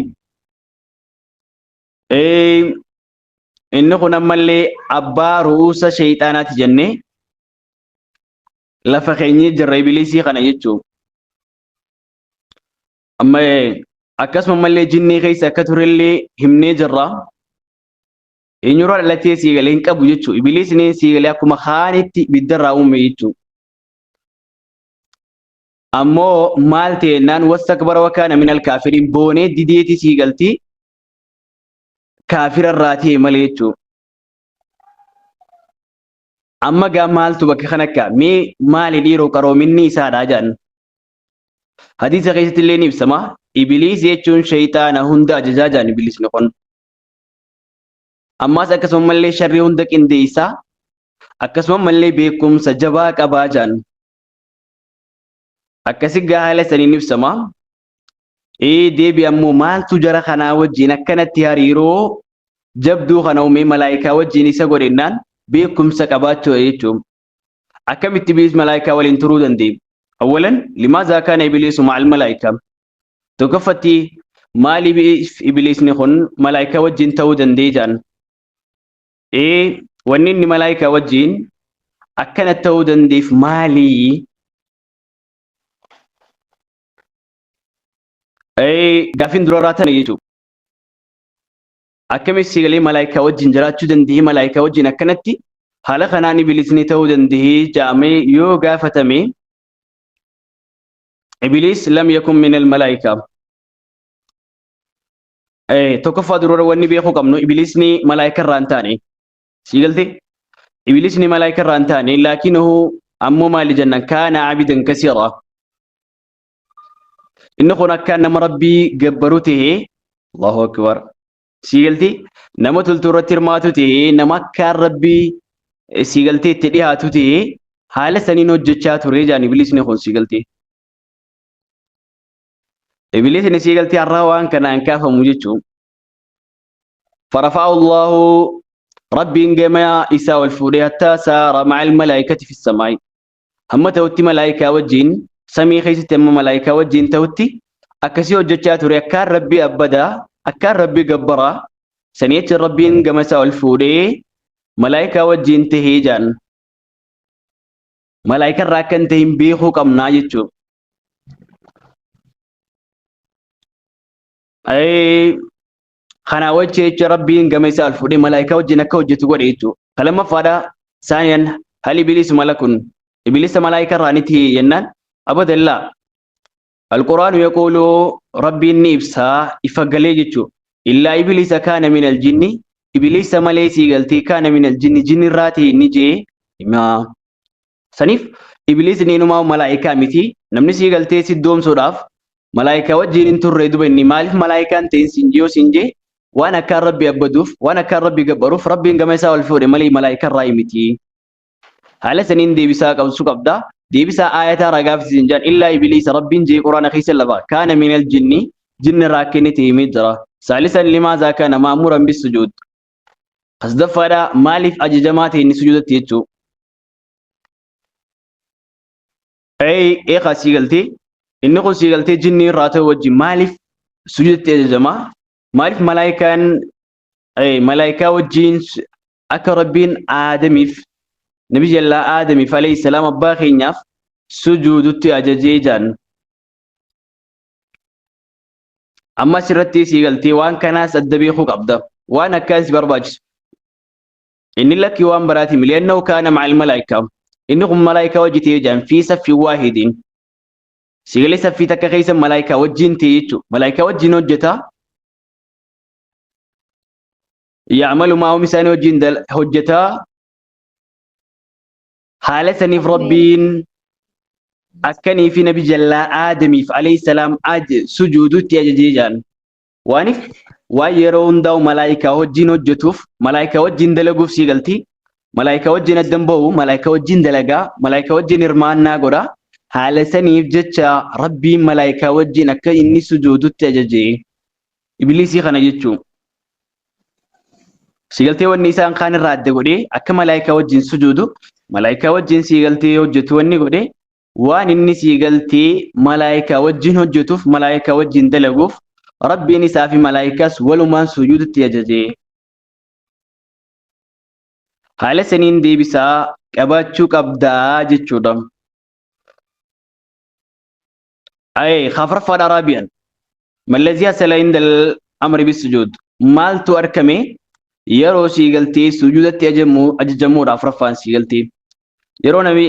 Inni kun ammallee abbaa ru'uusa sheeyxaanaati jenne. Lafa keenyee jirra Ibliisii kana jechuun. Amma akkasuma ammallee jinnii keessa akka turellee himnee jirra. Eenyurraa dhalatee sii galee hin qabu jechuudha. Ibliisni sii galee akkuma kaanitti ibiddarraa uumame jechuudha. Ammoo maal ta'e naan wastakbara wakaana minal kaafiriin boonee dideeti sii galti kaafira irraa ta'e malee jechuudha. Amma gaa maaltu bakka kana akka mee maali dhiiroo qaroominni isaadha jedhan. Hadiisa keessatti illee ni ibsama. Ibiliis jechuun shayxaana hunda ajajaa jedhan ibiliisni kun. Ammaas akkasuma mallee sharrii hunda qindeessaa akkasuma mallee beekumsa jabaa qabaa jedhan. Akkasi gaa haala saniin ibsama. Ee deebi ammoo maaltu jara kanaa wajjin akkanatti hariiroo jabduu kana uumee malaayikaa wajjin isa godhennaan beekumsa qabaachuudha jechuun. Akkamitti ibliis malaayikaa waliin turuu danda'e? Awwalan limaazaa kaana ibliisu ma'al malaayikaa? Tokkoffatti maaliif ibliisni kun malaayikaa wajjin ta'uu danda'e jedhan? Ee wanni inni malaayikaa wajjin akkana ta'uu danda'eef maali? Ee gaafiin durarraa tana jechuudha. Akkamitti sagalee malaayikaa wajjin jiraachuu danda'e malaayikaa wajjin akkanatti haala kanaan ibliisni ta'uu danda'e jedhamee yoo gaafatame ibliis lam yakun min al malaayikaa. Tokkoffaa durarra wanni beekuu qabnu ibliisni malaayika irraa hin taane. Sii galte? Ibliisni malaayika irraa hin taane laakinahu ammoo maali jennaan kaana abidan kasiira. Inni kun akka nama rabbii gabbaru ta'ee Allahu akbar. Sii galte? Nama toltuu irratti hirmaatu ta'ee nama akkaan rabbii sii galtee itti dhiyaatu ta'ee haala saniin hojjechaa ture jaan ibliisni kun sii galte. Ibliisni sii galtee har'aa waan kanaan kaafamu jechuun. Farafa'ahu Allahu Rabbiin gama isaa ol fuudhee hattaa saara ma'al malaayikati fi samaa'i. Hamma ta'utti malaayikaa wajjin samii keessatti hamma malaayikaa wajjin ta'utti akkasii hojjechaa ture akkaan Rabbii abbadaa akkaan Rabbii gabbaraa sanii achi Rabbiin gama isaa ol fuudhee malaayikaa wajjin tahee jaan. Malaayikaa irraa akka hin tahin beekuu qabnaa jechuudha. Kanaa wajji jecha Rabbiin gama isaa ol fuudhee malaayikaa wajjin akka hojjetu godhe jechuudha. Ka lammaffaadha saaniyan hal ibiliisu malakun ibilisa malaayika irraa ni ta'e jennaan abadan laa. Alquraanu yaquulu Rabbiin ni ibsaa ifa galee jechuudha. Illaa ibilisa kaana min aljinni ibilisa malee sii galtee kaana min aljinni jinni irraa ta'e ni jee himaa. Saniif ibliisni inumaa malaa'ikaa miti. Namni sii galtee si doomsuudhaaf Malaayikaa wajjiin hin turre duba inni maaliif malaayikaa hin ta'in siin jee yoo siin jee waan akkaan Rabbi abbaduuf waan akkaan Rabbi gabbaruuf Rabbiin gama isaa ol fuudhe malee malaayikaa irraa miti. Haala saniin deebisaa qabsu qabda. Deebisaa aayataa ragaaf siin jaan illaa ibiliisa Rabbiin jee quraana keessa lafa kaana minal jinni jinni irraa akka inni ta'e himee jira. Saalisan limaazaa kana ma'amuran bis sujuud. Kasdaffaadha maaliif ajajamaa ta'e inni sujuudatti jechuu. Ee eekaa sii galtee inni kun sii galtee jinnii irraa ta'e wajjin maaliif sujuudatti ajajamaa? Maaliif malaayikaan malaayikaa wajjin akka Rabbiin Aadamiif Nabi jallaa Aadamiif alayhi salaam abbaa keenyaaf sujuudutti ajajee jaan. Amma asirratti sii galtee waan kanaas adda beekuu qabda. Waan akkaan si barbaachisu. Inni lakki waan baraati miliyannahu kaana ma'al malaayika. Inni kun malaayikaa wajji ta'ee jaan fi saffii waahidiin. Sigalee saffii takka keessa malaayikaa wajjin ta'e jechuudha. Malaayikaa wajjin hojjeta. Ya'malu maa'um isaanii wajjin hojjeta. Haala saniif Rabbiin akkanii fi nabi jallaa Aadamiif alayhi salaam sujuudutti ajajee jaan. Waanif waan yeroo hundaa'u malaayikaa wajjin hojjetuuf malaayikaa wajjin dalaguuf sii galti. Malaayikaa wajjin addan bahu, malaayikaa wajjin dalagaa, malaayikaa wajjin hirmaannaa godha. Haala saniif jecha Rabbiin malaayikaa wajjin akka inni sujuudutti ajaje. Ibliisii kana jechuu. Siigaltee wanni isaan kaan irraa adda godhee akka malaayikaa wajjin sujuudu, malaayikaa wajjin siigaltee hojjetu wanni godhe waan inni siigaltee malaayikaa wajjin hojjetuuf malaayikaa wajjin dalaguuf Rabbiin isaa fi malaayikaas walumaan sujuudutti ajaje. Haala saniin deebisaa qabaachuu qabdaa jechuudha. Ayee afuraffaadha Araabiyaan. Mallazii hasala indal amri bisujuud. Maaltu argame yeroo siigaltee sujuudatti ajajamuudha afuraffaan siigaltee. Yeroo nabi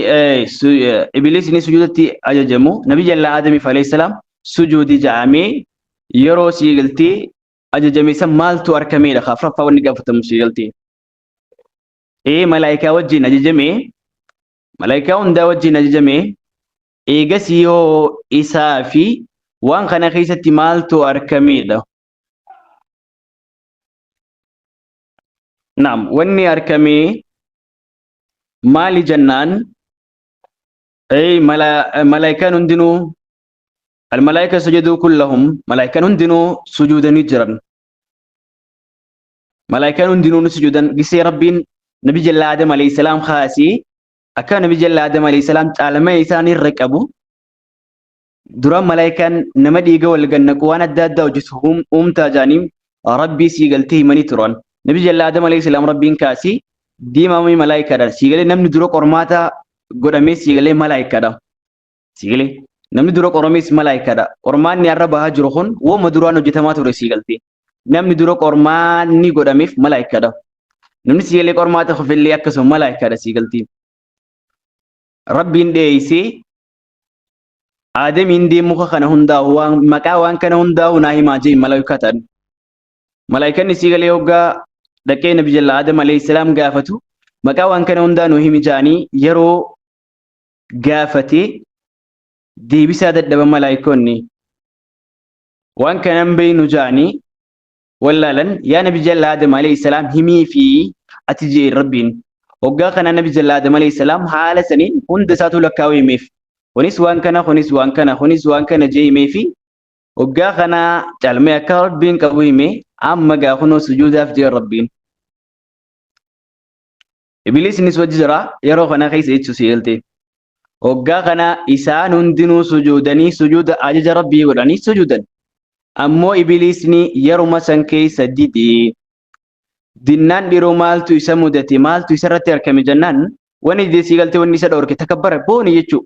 ibiliisni sujuudatti ajajamu nabi jallaa Aadamiif alayhi salaam sujuudi ja'amee yeroo siigaltee ajajame san maaltu argameedha afuraffaa wanni gaafatamu siigaltee. Ee malaayikaa wajjin ajajame malaayikaa hundaa wajjin ajajame eegasii hoo isaa fi waan kana keessatti maaltu argameedha. Naam wanni argame maali jennaan malaayikaan hundinuu almalaayika sajaduu kullahum malaayikaan hundinuu sujuudanii jiran. Malaayikaan hundinuu ni sujuudan gisee Rabbiin nabi jalla Aadam alayhi salaam kaasee akka nabi jalla Aadam alayhi salaam caalama isaan irra qabu dura malaayikaan nama dhiiga wal gannaqu waan adda addaa hojjetu uumtaa jaaniin Rabbii sii galtee himanii turan. Nabi jalla Aadam alayhi salaam Rabbiin kaasee diimamii malaayikaadha. Sii galee namni dura qormaata godhamee sii galee malaayikaadha. Sii galee namni dura qoramees malaayikaadha. Qormaanni har'a bahaa jiru kun wooma duraan hojjetamaa ture sii galtee. Namni dura qormaanni godhameef malaayikaadha. Namni sii galee qormaata kufillee akkasuma malaayikaadha sii galtee. Rabbiin dheeysee Aadamiin deem muka kana hundaa'u waan maqaa waan kana hundaa'u naa himaa jee malaayikaa ta'an. Malaayikanni sii galee hoggaa dhaqee nabi jalla Aadam alayhi salaam gaafatu maqaa waan kana hundaa nu himi jaanii yeroo gaafatee deebisaa dadhaban malaayikoonni. Waan kana hin beeynu jaanii wallaalan yaa nabi jalla Aadam alayhi salaam himii fi ati jee Rabbiin. Hoggaa kana nabi jalla Aadam alayhi salaam haala saniin hunda isaatu lakkaa'u himeef. Kunis waan kana, kunis waan kana, kunis waan kana jee himeefi hoggaa kana calmee akka Rabbiin qabu hime amma gaa kunoo sujuudaaf jee Rabbiin. Ibliisnis wajji jira yeroo kana keessa jechuu si galte. Hoggaa kana isaan hundinuu sujuudanii sujuuda ajaja Rabbii godhanii sujuudan. Ammoo ibliisni yeruma san keessa dide. Dinnaan dhiroo maaltu isa mudate maaltu isarratti argame jennaan wanni dide sii galte wanni isa dhorke takabbara booni jechuu.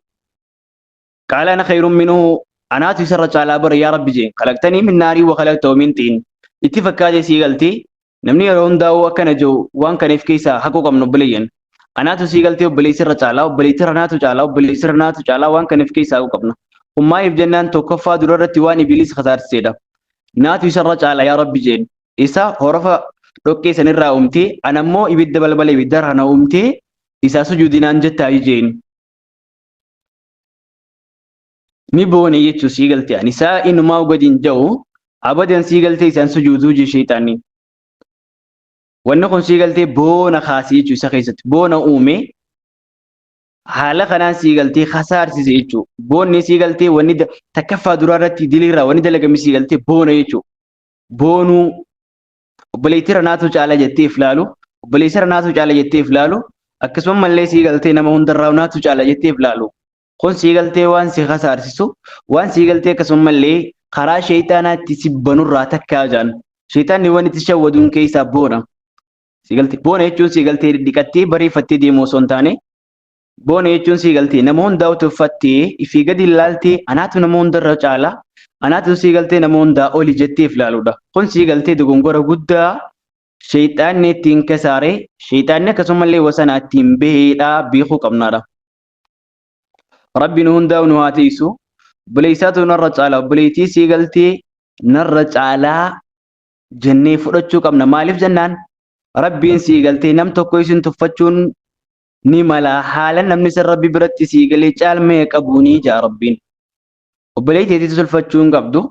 Qaala ana khayrun minhu anaatu isarra caalaa bara yaa Rabbi jeen khalaqtanii min naarii wa khalaqtahu min xiin. Itti fakkaate sii galte Namni yeroo hundaa'uu akkana jiru waan kana if keessaa haquu qabnu obboleeyyan. Anaatu sii galtee obboleessi irra caalaa, obboleetti irra naatu caalaa, obboleessi irra naatu caalaa waan kana if keessaa haquu qabna. Kun maaliif jennaan tokkoffaa dura irratti waan ibiliis kasaarsisedha. Naatu isarra caala yaa Rabbi jeen. Isa horofa dhoqqee sanirraa uumtee, anammoo ibidda balbala ibiddarraa na uumtee isaa sujuudinaan jettaa jeen. Ni boone jechuu sii galtee ani isaa inumaa gadi hin ja'u abadan sii galtee isaan sujuuduu jee sheeyxaanni. Wanni kun sii galtee boona kaasee jechuu isa keessatti boona uume haala kanaan sii galtee kasaarsise jechuu. Boonni sii galtee wanni takkaffaa duraa irratti diliirraa wanni dalagame sii galtee boona jechuu. Boonuu obboleettii naatu caala jettee if laalu, obboleessa naatu caala jettee if laalu, akkasuma mallee sii galtee nama hundarraa naatu caala jettee if laalu. Kun sii galtee waan si kasaarsisu, waan sii galtee akkasuma mallee karaa sheeyxaanaatti si banurraa takkaa jaan. Sheeyxaanni waan itti shawwaduun keessaa boona. Sii galtee boona jechuun sii galtee dhiqattee bareeffattee deemuu osoo hin taane, boona jechuun sii galtee nama hundaa tuffattee ifii gadi ilaaltee anaatu nama hundarra caala, anaatu sii galtee nama hundaa oli jettee if laaluudha. Kun sii galtee dogongora guddaa sheeyxaanni ittiin kasaare, sheeyxaanni akkasumallee wasana ittiin baheedha beekuu qabnaadha. Rabbi nu hundaa'u nu haa tiisu. Obboleessaatu narra caala. Obboleettii sii galtee narra caalaa jennee fudhachuu qabna. Maaliif jennaan Rabbiin sii galtee nam tokko isin tuffachuun ni mala. Haala namni san Rabbi biratti sii galee caalmee qabu ni jaa Rabbiin. Obboleettii teetii tolfachuu hin qabdu.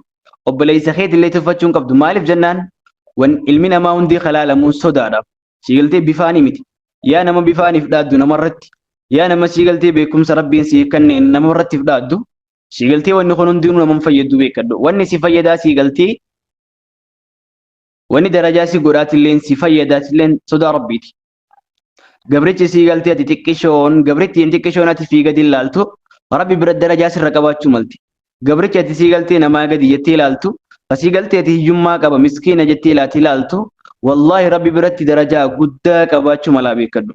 Obboleessa keetillee tuffachuu hin qabdu. Maaliif jennaan wan ilmi namaa hundi kalaalamuun sodaadha. Sii galtee bifaanii miti. Yaa nama bifaaniif dhaaddu namarratti. Yaa nama sii galtee beekumsa Rabbiin siif kenneen namarratti dhaaddu. Sii galtee wanni kun hundinuu nama hin fayyaddu beekadhu. Wanni si fayyadaa sii galtee wanni darajaa si godhaatilleen si fayyadaatilleen sodaa Rabbiiti. Gabrichi sii galtee ati xiqqishoon gabrittiin xiqqishoon ati fi gadi ilaaltu Rabbi bira darajaa sirra qabaachuu malti. Gabrichi ati sii galtee namaa gadi jettee ilaaltu asii galtee ati hiyyummaa qaba miskiina jettee ilaati ilaaltu wallaahi Rabbi biratti darajaa guddaa qabaachuu malaa beekadhu.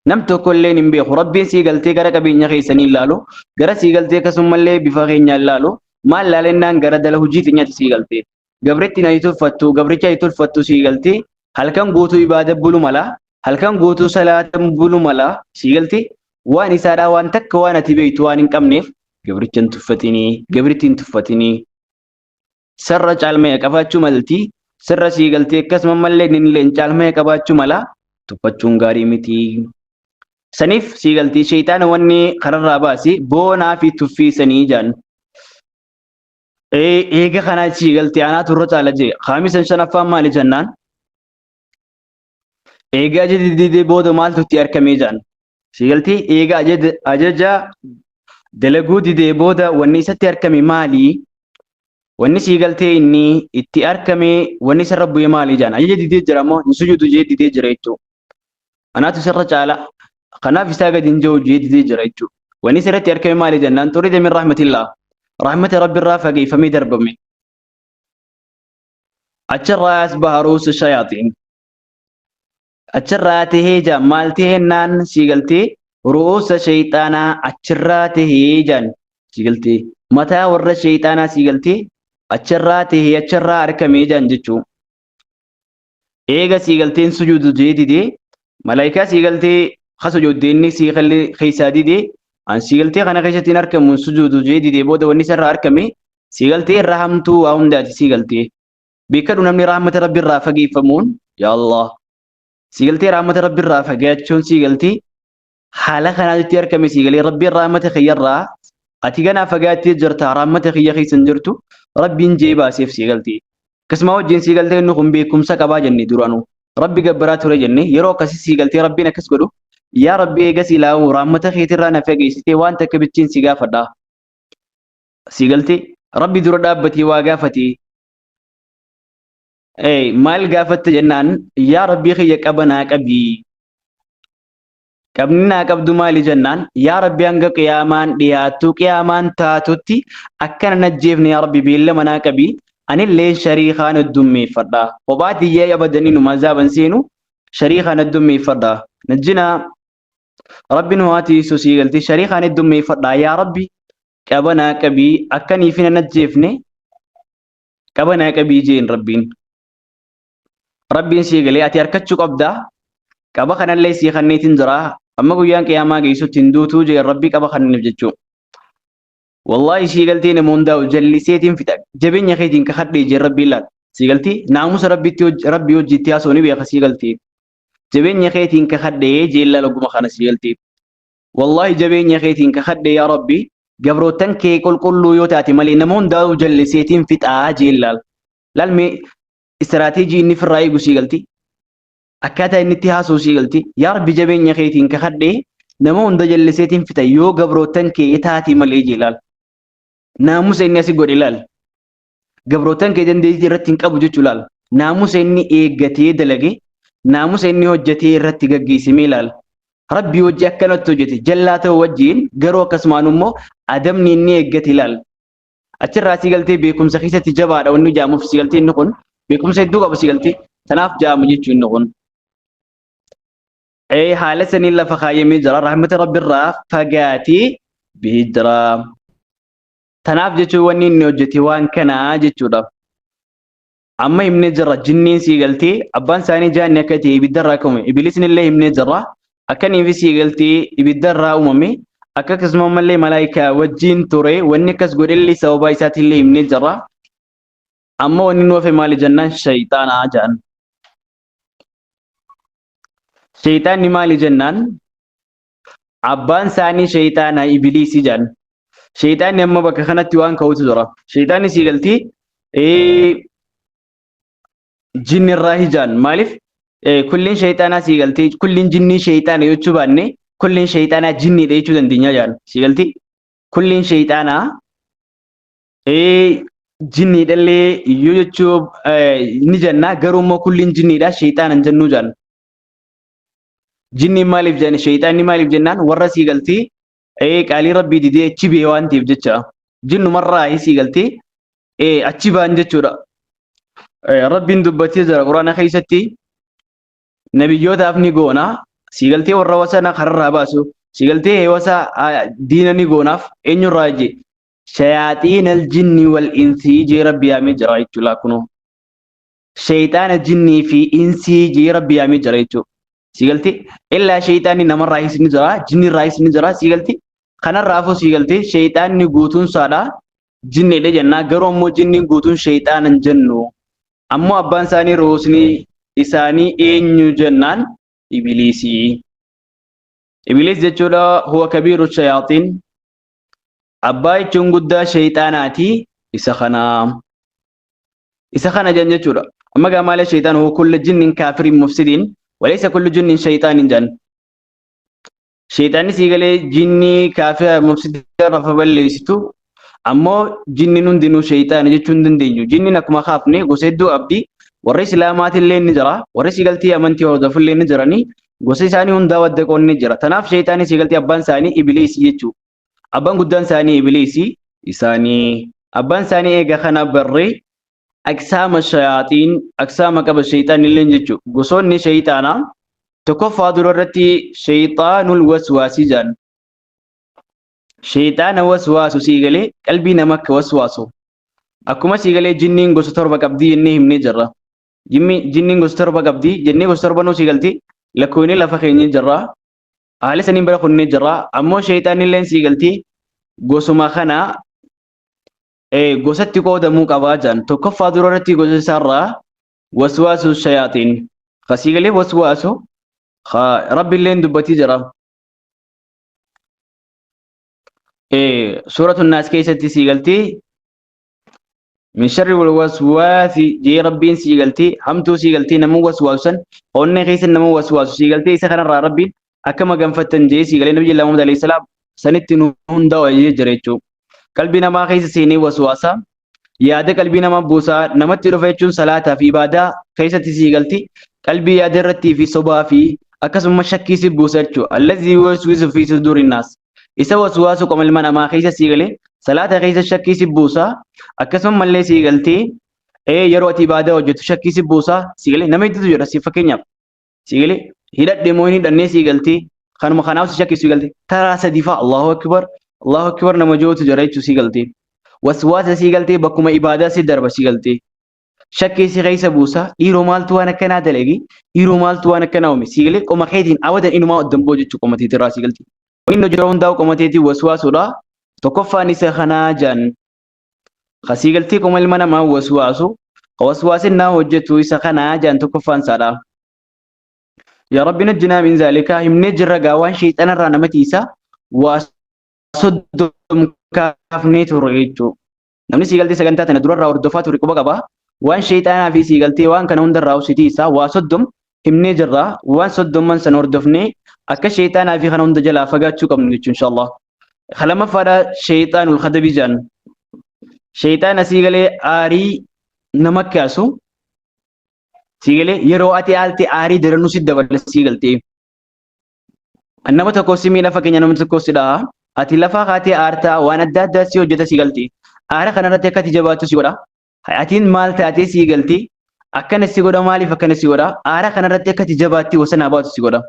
Nam tokko illee hin beeku. Rabbiin sii galtee gara qabeenya keessanii ilaalu, gara sii galtee akkasumallee bifa keenyaa ilaalu, maal ilaalennaan gara dala hojii teenyaatti sii galtee. Gabritti na tolfattu, gabricha ati tolfattu sii galtee halkan guutuu ibaada bulu mala, halkan guutuu salaata bulu mala sii galtee waan isaadhaa waan takka waan ati beektu waan hin qabneef gabricha hin tuffatinii, gabritti hin tuffatinii. Sirra caalmaya qabaachuu malti. Sirra sii galtee akkasuma mallee inni illee caalmaya qabaachuu mala. Tuffachuun gaarii miti. Saniif sii galtee sheeyxaana wanni kararraa baase boonaa fi tuffii sanii jaan. Eega kanaa sii galtee anaatu irra caala jee. Kaamisan shanaffaan maali jennaan? Eega ajaja didee booda maaltu itti argamee jaan. Sii galtee eega ajaja dalaguu didee booda wanni isatti argame maali? Wanni sii galtee inni itti argame wanni isarra bu'e maali jaan. Ajaja didee jira moo hin sujuudu jee didee jira jechuudha. Anaatu isarra caala. Kanaaf isaa gadi hin jiru jee didee jira jechuudha. Wanni isarratti argame maali jennaan xurida min rahmatillah. Rahmata Rabbiirraa fageeffamee darbame. Achirraa as baharuusu shayaaxiin. Achirraa tahee jaan maal tahennaan sii galtee ru'uusa shayxaanaa achirraa tahee jaan sii galtee mataa warra shayxaanaa sii galtee achirraa tahee achirraa arkamee jaan jechuu. Eega sii galteen sujuudu jee didee malaayikaa sii galtee ka sujuudde inni sii keessaa didee an sii galtee kana keessatti hin arkamu sujuudu jee didee booda wanni isarraa arkame sii galtee irra hamtuu waa hundaati sii galtee. Beekadhu namni rahmata Rabbi irraa fageeffamuun yaa Allah. Sii galtee rahmata Rabbi irraa fagaachuun sii galtee haala kanaatti argame sii galee Rabbiin rahmata kiyyarraa ati ganaa fagaattee jirta rahmata kiyya keessa hin jirtu Rabbiin jee baaseef sii galtee. Akkasuma wajjin sii galtee inni kun beekumsa qabaa jenne duraanuu. Rabbi gabbaraa ture jenne yeroo akkasii sii galtee Rabbiin akkas godhu yaa Rabbi eegas ilaalu rahmata keetirraa na fageessitee waan takka bichiin si gaafadha. Sii galtee Rabbi dura dhaabbatee waa gaafatee maal gaafatte jennaan yaa Rabbii kiyya qaba naa qabii. Qabni naa qabdu maali jennaan yaa Rabbi hanga qiyaamaan dhiyaattu qiyaamaan taatutti akkana na ajjeefne yaa Rabbi beellama naa qabii anillee shariikaan heddummeeffadha. Kophaa tiyyee abadanii numa azaaban seenu shariikaan heddummeeffadha. Najjinaa Rabbi nu haa tiisu sii galtee shariikaan heddummeeffadha yaa Rabbi qaba naa qabii akkaniif hin ajjeefne qaba naa qabii jeen Rabbiin. Rabbiin sii galee ati harkachuu qabda qaba kanallee sii kanneetiin jira amma guyyaan qiyaamaa geessutti hin duutuu jeen Rabbii qaba kanneef jechuu. Wallaahi sii galtee nama hundaa'u jalliseetiin fixa jabeenya keetiin kakadhee jeen Rabbiin laal sii galtee naamusa Rabbitti Rabbii hojiitti haasoo ni beeka sii galtee jabeenya keetiin kakadhee jeen laal oguma kana sii galtee. Wallaahi jabeenya keetiin kakadhee yaa Rabbi. Gabroottan kee qulqulluu yoo taate malee nama hundaa'uu jalliseetiin fixaa jeen laal. Laal mee istiraateejii inni firraa eegu sii galti. Akkaataa inni itti haasa'u sii galti. Yaa Rabbi jabeenya keetiin kakadhee nama hunda jalliseetiin fixa yoo gabroottan kee taate malee jee laal. Naamusa inni asi godhe laal. Gabroottan kee dandeettii irratti hin qabu jechuu laal. Naamusa inni eeggatee dalage, naamusa inni hojjetee irratti gaggeessimee laal. Rabbii wajji akkanatti hojjete jallaa ta'u wajjiin garuu akkasumaan immoo adabni inni eeggate laal. Achirraa si galtee beekumsa keessatti jabaadha wanni jaamuuf si galtee inni kun beekumsa hedduu qaba si galtee tanaaf jaamu jechuu inni kun. Ee haala saniin lafa kaayyamee jira rahmata rabbiirraa fagaatee bahee jira. Tanaaf jechuun wanni inni hojjete waan kanaa jechuudha. Amma himnee jirra jinniin sii galtee abbaan isaanii jaanni akka ta'e ibidda irraa akka uumame ibiliisni illee himnee jirra akkaniifi sii galtee ibidda irraa uumame akka akkasuma ammallee malaayikaa wajjiin ture wanni akkas godhellee sababaa isaatillee himnee jirra. Amma wanni nu hafe maali jennaan shayxaanaa jedhan. Shayxaanni maali jennaan abbaan isaanii shayxaana ibiliisii jedhan. Shayxaanni amma bakka kanatti waan ka'utu jira. Shayxaanni sii galtii jinni irraa hijaan maaliif kulliin shayxaanaa sii galtii kulliin jinnii shayxaana jechuu baanne kulliin shayxaanaa jinniidha jechuu dandeenya jedhan sii galtii kulliin shayxaanaa jinniidhallee yoo jechuu ni jenna garuu immoo kulliin jinniidha shayxaana hin jennuu jedhan. Jinniin maaliif jedhan shayxaanni maaliif jennaan warra sii galtii qaalii rabbii didee achi ba'e waan ta'eef jecha jinnumarraa sii galtii achi ba'an jechuudha. Rabbiin dubbatee jira quraana keessatti nabiyyootaaf ni goona sii galtee warra wasana kararraa baasu sii galtee heewasa diina ni goonaaf eenyurraa je shayaaxiin aljinni wal insii jee rabbi yaamee jira jechuudha kunoo. Sheyxaana jinnii fi insii jee rabbi yaamee jira jechuudha. Sii galti? Illaa sheyxaanni namarraayis ni jira, jinnirraayis ni jira, sii galti? Kanarraafuu sii galti sheyxaanni guutuun saadha jinniidha jennaa garuu ammoo jinniin guutuun sheyxaana hin jennu. Ammoo abbaan isaanii ruusni isaanii eenyu jennaan ibiliisii. Ibiliis jechuudha huwa kabiiru shayaaxiin abbaa jechuun guddaa sheyxaanaati isa kana. Isa kana jedhan jechuudha. Amma gaa maali shayxaan huwa kullu jinnin kaafirin mufsidiin walaysa kullu jinnin shayxaanin jedhan. Shayxaanni sii galee jinnii kaafira mufsida rafa balleessitu ammoo jinniin hundinuu shayxaana jechuu hin dandeenyu. Jinniin akkuma kaafne gosa hedduu qabdi. Warri islaamaatillee ni jira. Warri sii galtii amantii hordofullee ni jirani. Gosa isaanii hundaa waddaqoon ni jira. Tanaaf shayxaanni sii galtii abbaan isaanii ibiliisii jechuudha. Abbaan guddaan isaanii ibiliisi isaanii. Abbaan isaanii eega kana barree aqsaama shayaaxiin aqsaama qaba shayxaan illee jechuudha. Gosoonni shayxaanaa tokkoffaa dura irratti shayxaanul waswaasii jedhan. Shayxaana waswaasu sii galee qalbii nama akka waswaasu. Akkuma sii galee jinniin gosa torba qabdii jennee himnee jirra. Jinniin gosa torba qabdii jennee gosa torba nuu sii galti lakkoofni lafa keenya jirra. Haala saniin bira kunnee jirra. Ammoo shayxaanni illee sii galti gosuma kana gosatti qoodamuu qabaa jedhan. Tokkoffaa dura irratti gosa isaarraa waswaasu shayaaxiin. Kasii galee waswaasu rabbi illee dubbatii jira. Suuratu Naas keessatti sii galti min sharri wal waswaasi jee rabbiin sii galti hamtuu sii galti nama waswaasu san onnee keessa nama waswaasu sii galti isa kanarraa rabbiin akka maganfattan jee sii galee nabi jalla Muhammad alayhi salaam sanitti nu hundaa'u ajajee jira jechuudha. Qalbii namaa keessa seenee waswaasa yaada qalbii namaa buusaa namatti dhufa jechuun salaataa fi ibaadaa keessatti sii galti qalbii yaada irrattii fi sobaa fi akkasuma shakkii si buusa jechuudha. Allazii yuwaswisu fi suduurin naas. Isa waswaasu qoma ilma namaa keessa sii galee salaata keessa shakkii si buusa akkasuma mallee sii galtee yeroo ati ibaadaa hojjetu shakkii si buusa sii galee nama hedduutu jira si fakkeenyaaf sii galee hidhadhe moo hin hidhannee sii galtee kanuma kanaaf si shakkii sii galtee taraa sadii fa'a Allahu akbar Allahu akbar nama jootu jira jechuu sii galtee waswaasa sii galtee bakkuma ibaadaa si darba sii galtee shakkii si keessa buusa dhiiroo maaltu waan akkanaa dalage dhiiroo maaltu waan akkanaa uume sii galee qoma keetiin abadan inumaa oddan boo jechuu qoma teetirraa sii galtee inni hojii hundaa'u qoma teetiin waswaasuudha tokkoffaan isa kanaa jaan kasii galtee qoma ilma namaa waswaasu waswaasinnaa hojjetu isa kanaa jaan tokkoffaan isaadha. Yaa Rabbi najjinaa min zaalika himnee jirra gaa waan sheexanarraa nama tiisa waa soddom Kaafnee turre jechuudha. Namni sii galtee sagantaa tana durarraa hordofaa ture quba qaba. Waan sheeyxaanaa fi sii galtee waan kana hundarraa usitii isaa waa 30 himnee jirra. Waan soddomman sana hordofnee akka sheeyxaanaa fi kana hunda jalaa fagaachuu qabnu jechuudha inshallah. Kalamaffaadha sheeyxaanul khadabii jedhan. Sheeyxaana sii galee aarii nama kaasu sii galee yeroo ati aalte aarii daranuu si dabala sii galtee. Nama tokko si miidha, fakkeenya nama tokko si dhaha. Ati lafaa kaatee aartaa waan adda addaa si hojjeta si galti. Aara kanarratti akka ati jabaattu si godha. Atiin maal taatee si galti. Akkana si godha, maaliif akkana si godha? Aara kanarratti akka ati jabaatti wasanaa baatu si godha.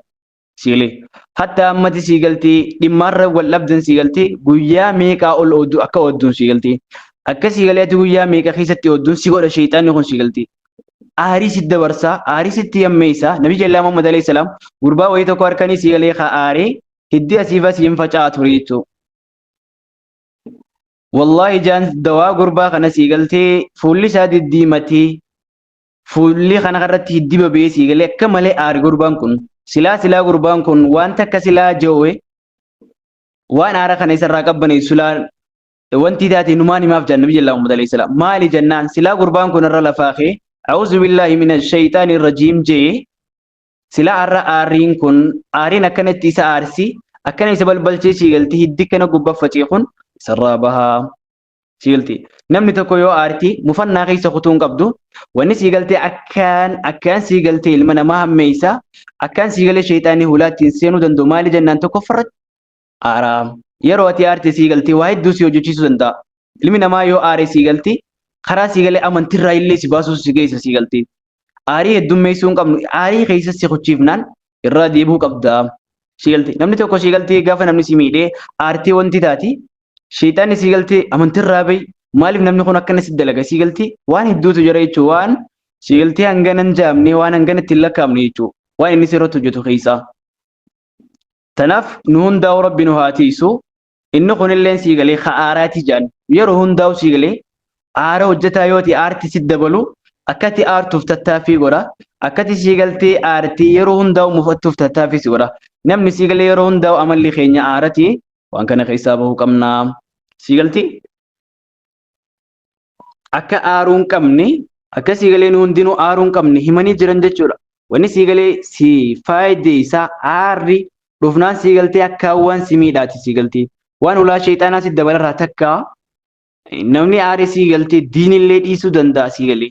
Sigalee. Hatta ammati si galti dhimmaarra wal dhabdan si galti guyyaa meeqaa ol ooddu akka oodduun si galti. Akka si galee ati guyyaa meeqa keessatti oodduun si godha sheexaanni kun si galti. Aarii sitti dabarsa, aarii sitti hammeessa. Nabi jallaa Muhammad alayhi salaam gurbaa wayii tokko harkanii si galee haa aaree hiddi asiif asiin faca'aa ture jechuudha. Wallaahi jaan dawaa gurbaa kana sii galtee fuulli isaa diddiimatee fuulli kana irratti hiddi babee sii galee akka malee aari gurbaan kun. Silaa silaa gurbaan kun waan takka silaa jawwe waan aara kana isarraa qabbaneessu silaa wanti taate numaan himaaf jaan Nabi jallaa Muhammad alayhi salaam. Maali jennaan silaa gurbaan kun irra lafaa kee a'uuzu billaahi mina shayxaani rajiim jee silaa har'a aariin kun aariin akkanatti isa aarsi akkana isa balbalchee sii galti hiddi kana gubbaa facee kun isarraa bahaa sii galti. Namni tokko yoo aarti mufannaa keessa kutuu hin qabdu. Wanni sii galtee akkaan akkaan sii galtee ilma namaa hammeessa akkaan sii galee shayxaanii hulaa ittiin seenuu danda'u maali jennaan tokkoffarratti aaraa. Yeroo ati aarte sii galtee waa hedduu si hojjechiisuu danda'a. Ilmi namaa yoo aare sii galti karaa sii galee amantirraa illee si baasuu si geessa sii galti. Aarii heddummeessuu hin qabnu. Aarii keessa si kuchiifnaan irraa deebi'uu qabda. Sii galti. Namni tokko sii galtee gaafa namni si miidhee aartee wanti taati sheexaanni sii galtee amantirraa bahi maaliif namni kun akkana si dalaga sii galti waan hedduutu jira jechuudha waan sii galtee hangana hin jaamne waan hangana ittiin lakkaa'amne jechuudha waan inni sirratti hojjetu keessaa. Tanaaf nu hundaa'u Rabbi nu haa tiisu. Inni kunilleen sii galee ka aaraati jedhan. Yeroo hundaa'u sii galee aara hojjetaa yoo ta'e aarti si dabalu akkati aartuuf tattaaffii godha. Akkati sii galtee aartii yeroo hundaa'u mufattuuf tattaaffii si godha. Namni sii galee yeroo hundaa'u amalli keenya aarati waan kana keessaa bahuu qabna. Sii galti akka aaruu hin qabne akka sii galee nu hundinuu aaruu hin qabne himanii jiran jechuudha. Wanni sii galee si faayidee isaa aarri dhufnaan sii galtee akka waan si miidhaati sii galtee. Waan ulaa sheexaanaa si dabalarraa takka namni aaree sii galtee diinillee dhiisuu danda'a sii galee.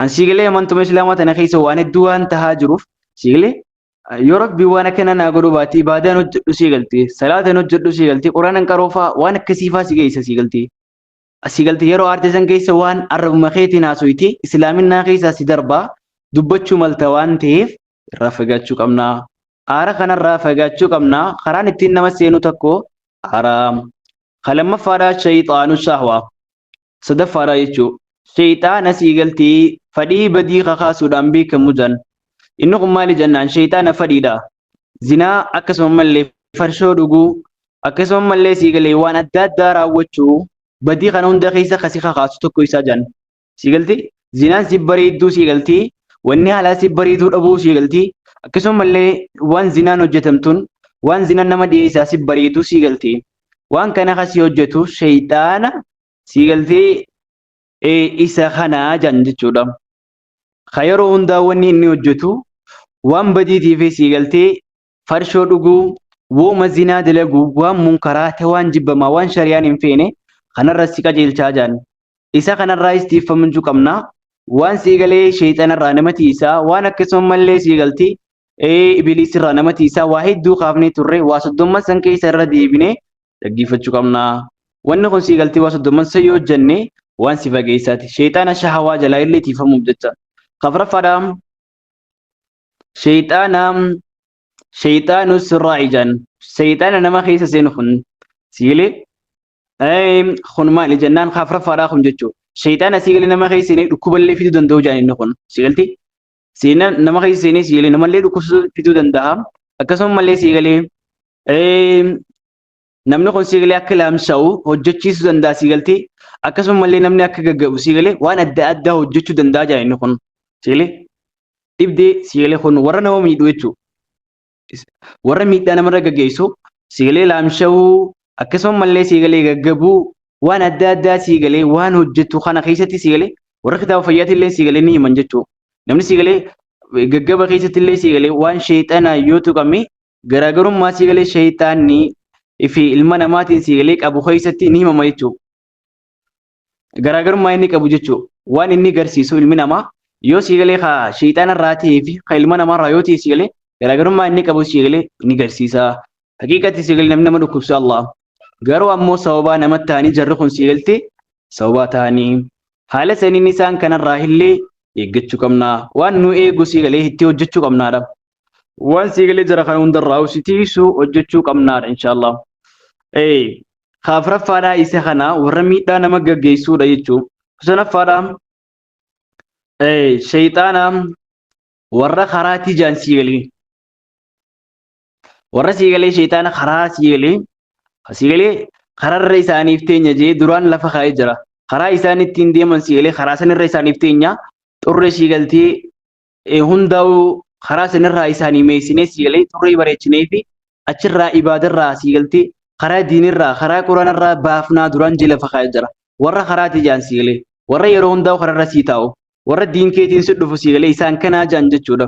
An sii galee amantuma islaamaa tana keessa waan hedduu waan tahaa jiruuf sii galee yoo rabbi waan akkana naa godhuu baate ibaadaan hojjedhu sii galtee salaataan hojjedhu sii galtee quraanan qaroofaa waan akkasiifaa si geessa sii galtee. Sii galtee yeroo aarte san keessa waan arrabuma keetiin haasoyte islaaminaa keessaa si darbaa dubbachuu malta waan ta'eef irraa fagaachuu qabna. Aara kanarraa fagaachuu qabna. Karaan ittiin nama seenu tokko aara. Ka lammaffaadhaa shayxaanu shahwaa. Sadaffaadhaa jechuun shayxaana sii galtee fadhii badii kakaasuudhaan beekamu jan. Inni kun maali jennaan shayxaana fadhiidha. Zinaa akkasuma mallee farshoo dhuguu akkasuma mallee sii galee waan adda addaa raawwachuu badii kana hunda keessa kasi kakaasu tokko isaa jan. Sii galtee zinaan si bareedduu sii galtee wanni haalaa si bareeduu dhabuu sii galtee akkasuma mallee waan zinaan hojjetamtuun waan zinaan nama dhiyeessaa si bareeduu sii galtee. Waan kana kasii hojjetu shayxaana sii galtee isa kanaa jan jechuudha. Ka yeroo hundaa wanni inni hojjetu waan badiitii fi sii galtee farshoo dhuguu, wooma zinaa dalaguu, waan munkaraa ta'e waan jibbamaa waan shari'aan hin feene kanarra si qajeelchaa jaan. Isa kanarraa istiiffamuu qabna. Waan sii galee sheexanarraa nama tiisaa waan akkasuma mallee sii galti ibiliis irraa nama tiisaa waa hedduu kaafnee turre waa soddomman san keessa irra deebinee dhaggeeffachuu qabna. Wanni kun sii galtee waa soddomman san yoo hojjenne waan si fageessaati. Sheexaana shahawaa jalaa illee tiifamuuf jecha. Afuraffaadha sheexaana sheexaanu sirraa ijaan sheexaana nama keessa seenu kun siilee kun maali jennaan afuraffaadha kun jechuudha. Sheexaana sii galee nama keessa seenee dhukkuballee fiduu danda'u jaan inni kun sii galti. Seenaa nama keessa seenee sii galee namallee dhukkubsuu fiduu danda'a. Akkasuma mallee sii galee namni kun sii galee akka laamsha'u hojjechiisuu danda'a sii galtee. Akkasuma mallee namni akka gaggabu sii galee waan adda addaa hojjechuu danda'a jaan inni kun sii galee. Dhibdee sii galee kun warra nama miidhu jechuudha. Warra miidhaa namarra gaggeessu sii galee laamsha'uu. Akkasumallee sii galee gaggabuu waan adda addaa sii galee waan hojjettu kana keessatti sii galee warra kitaaba fayyaatii illee sii galee ni himan jechuudha. Namni sii galee gaggaba keessatti illee sii galee waan sheexanaa yoo tuqame garaagarummaa sii galee sheexaanni fi ilma namaatiin sii galee qabu keessatti ni himama jechuudha. Garaagarummaa inni qabu jechuudha. Waan inni garsiisu ilmi namaa yoo sii galee ka sheexaana irraa ta'ee fi ka ilma namaa irraa yoo ta'e sii galee garaagarummaa inni qabu sii galee ni garsiisa. Haqiiqatti sii galee namni nama dhukkubsu Allah. Garuu ammoo sababaa namatti ta'anii jarri kun sii galte sababaa ta'anii haala saniin isaan kanarraa illee eeggachuu qabna. Waan nu eegu sii galee itti hojjechuu qabnaadha. Waan sii galee jara kana hundarraa si tiisu hojjechuu qabnaadha inshaallah. Ee afuraffaadhaa isa kana warra miidhaa nama gaggeessuudha jechuun. Shanaffaadhaa sheeyxaana warra karaa tijaan sii galee. Warra sii galee sheeyxaana karaa sii galee sii galee kararra isaaniif teenya jee duraan lafa kaa'ee jira. Karaa isaan ittiin deeman sii galee karaa sanirra isaaniif teenya xurree sii galtee hundaa'uu karaa sanirraa isaanii meessinee sii galee xurree bareechinee fi achirraa ibaadarraa sii galtee karaa diinirraa karaa quraanarraa baafnaa duraan jee lafa kaa'ee jira. Warra karaa tijaan sii galee warra yeroo hundaa'u kararra sii taa'u warra diin keetiin si dhufu sii galee isaan kanaa jaan jechuudha.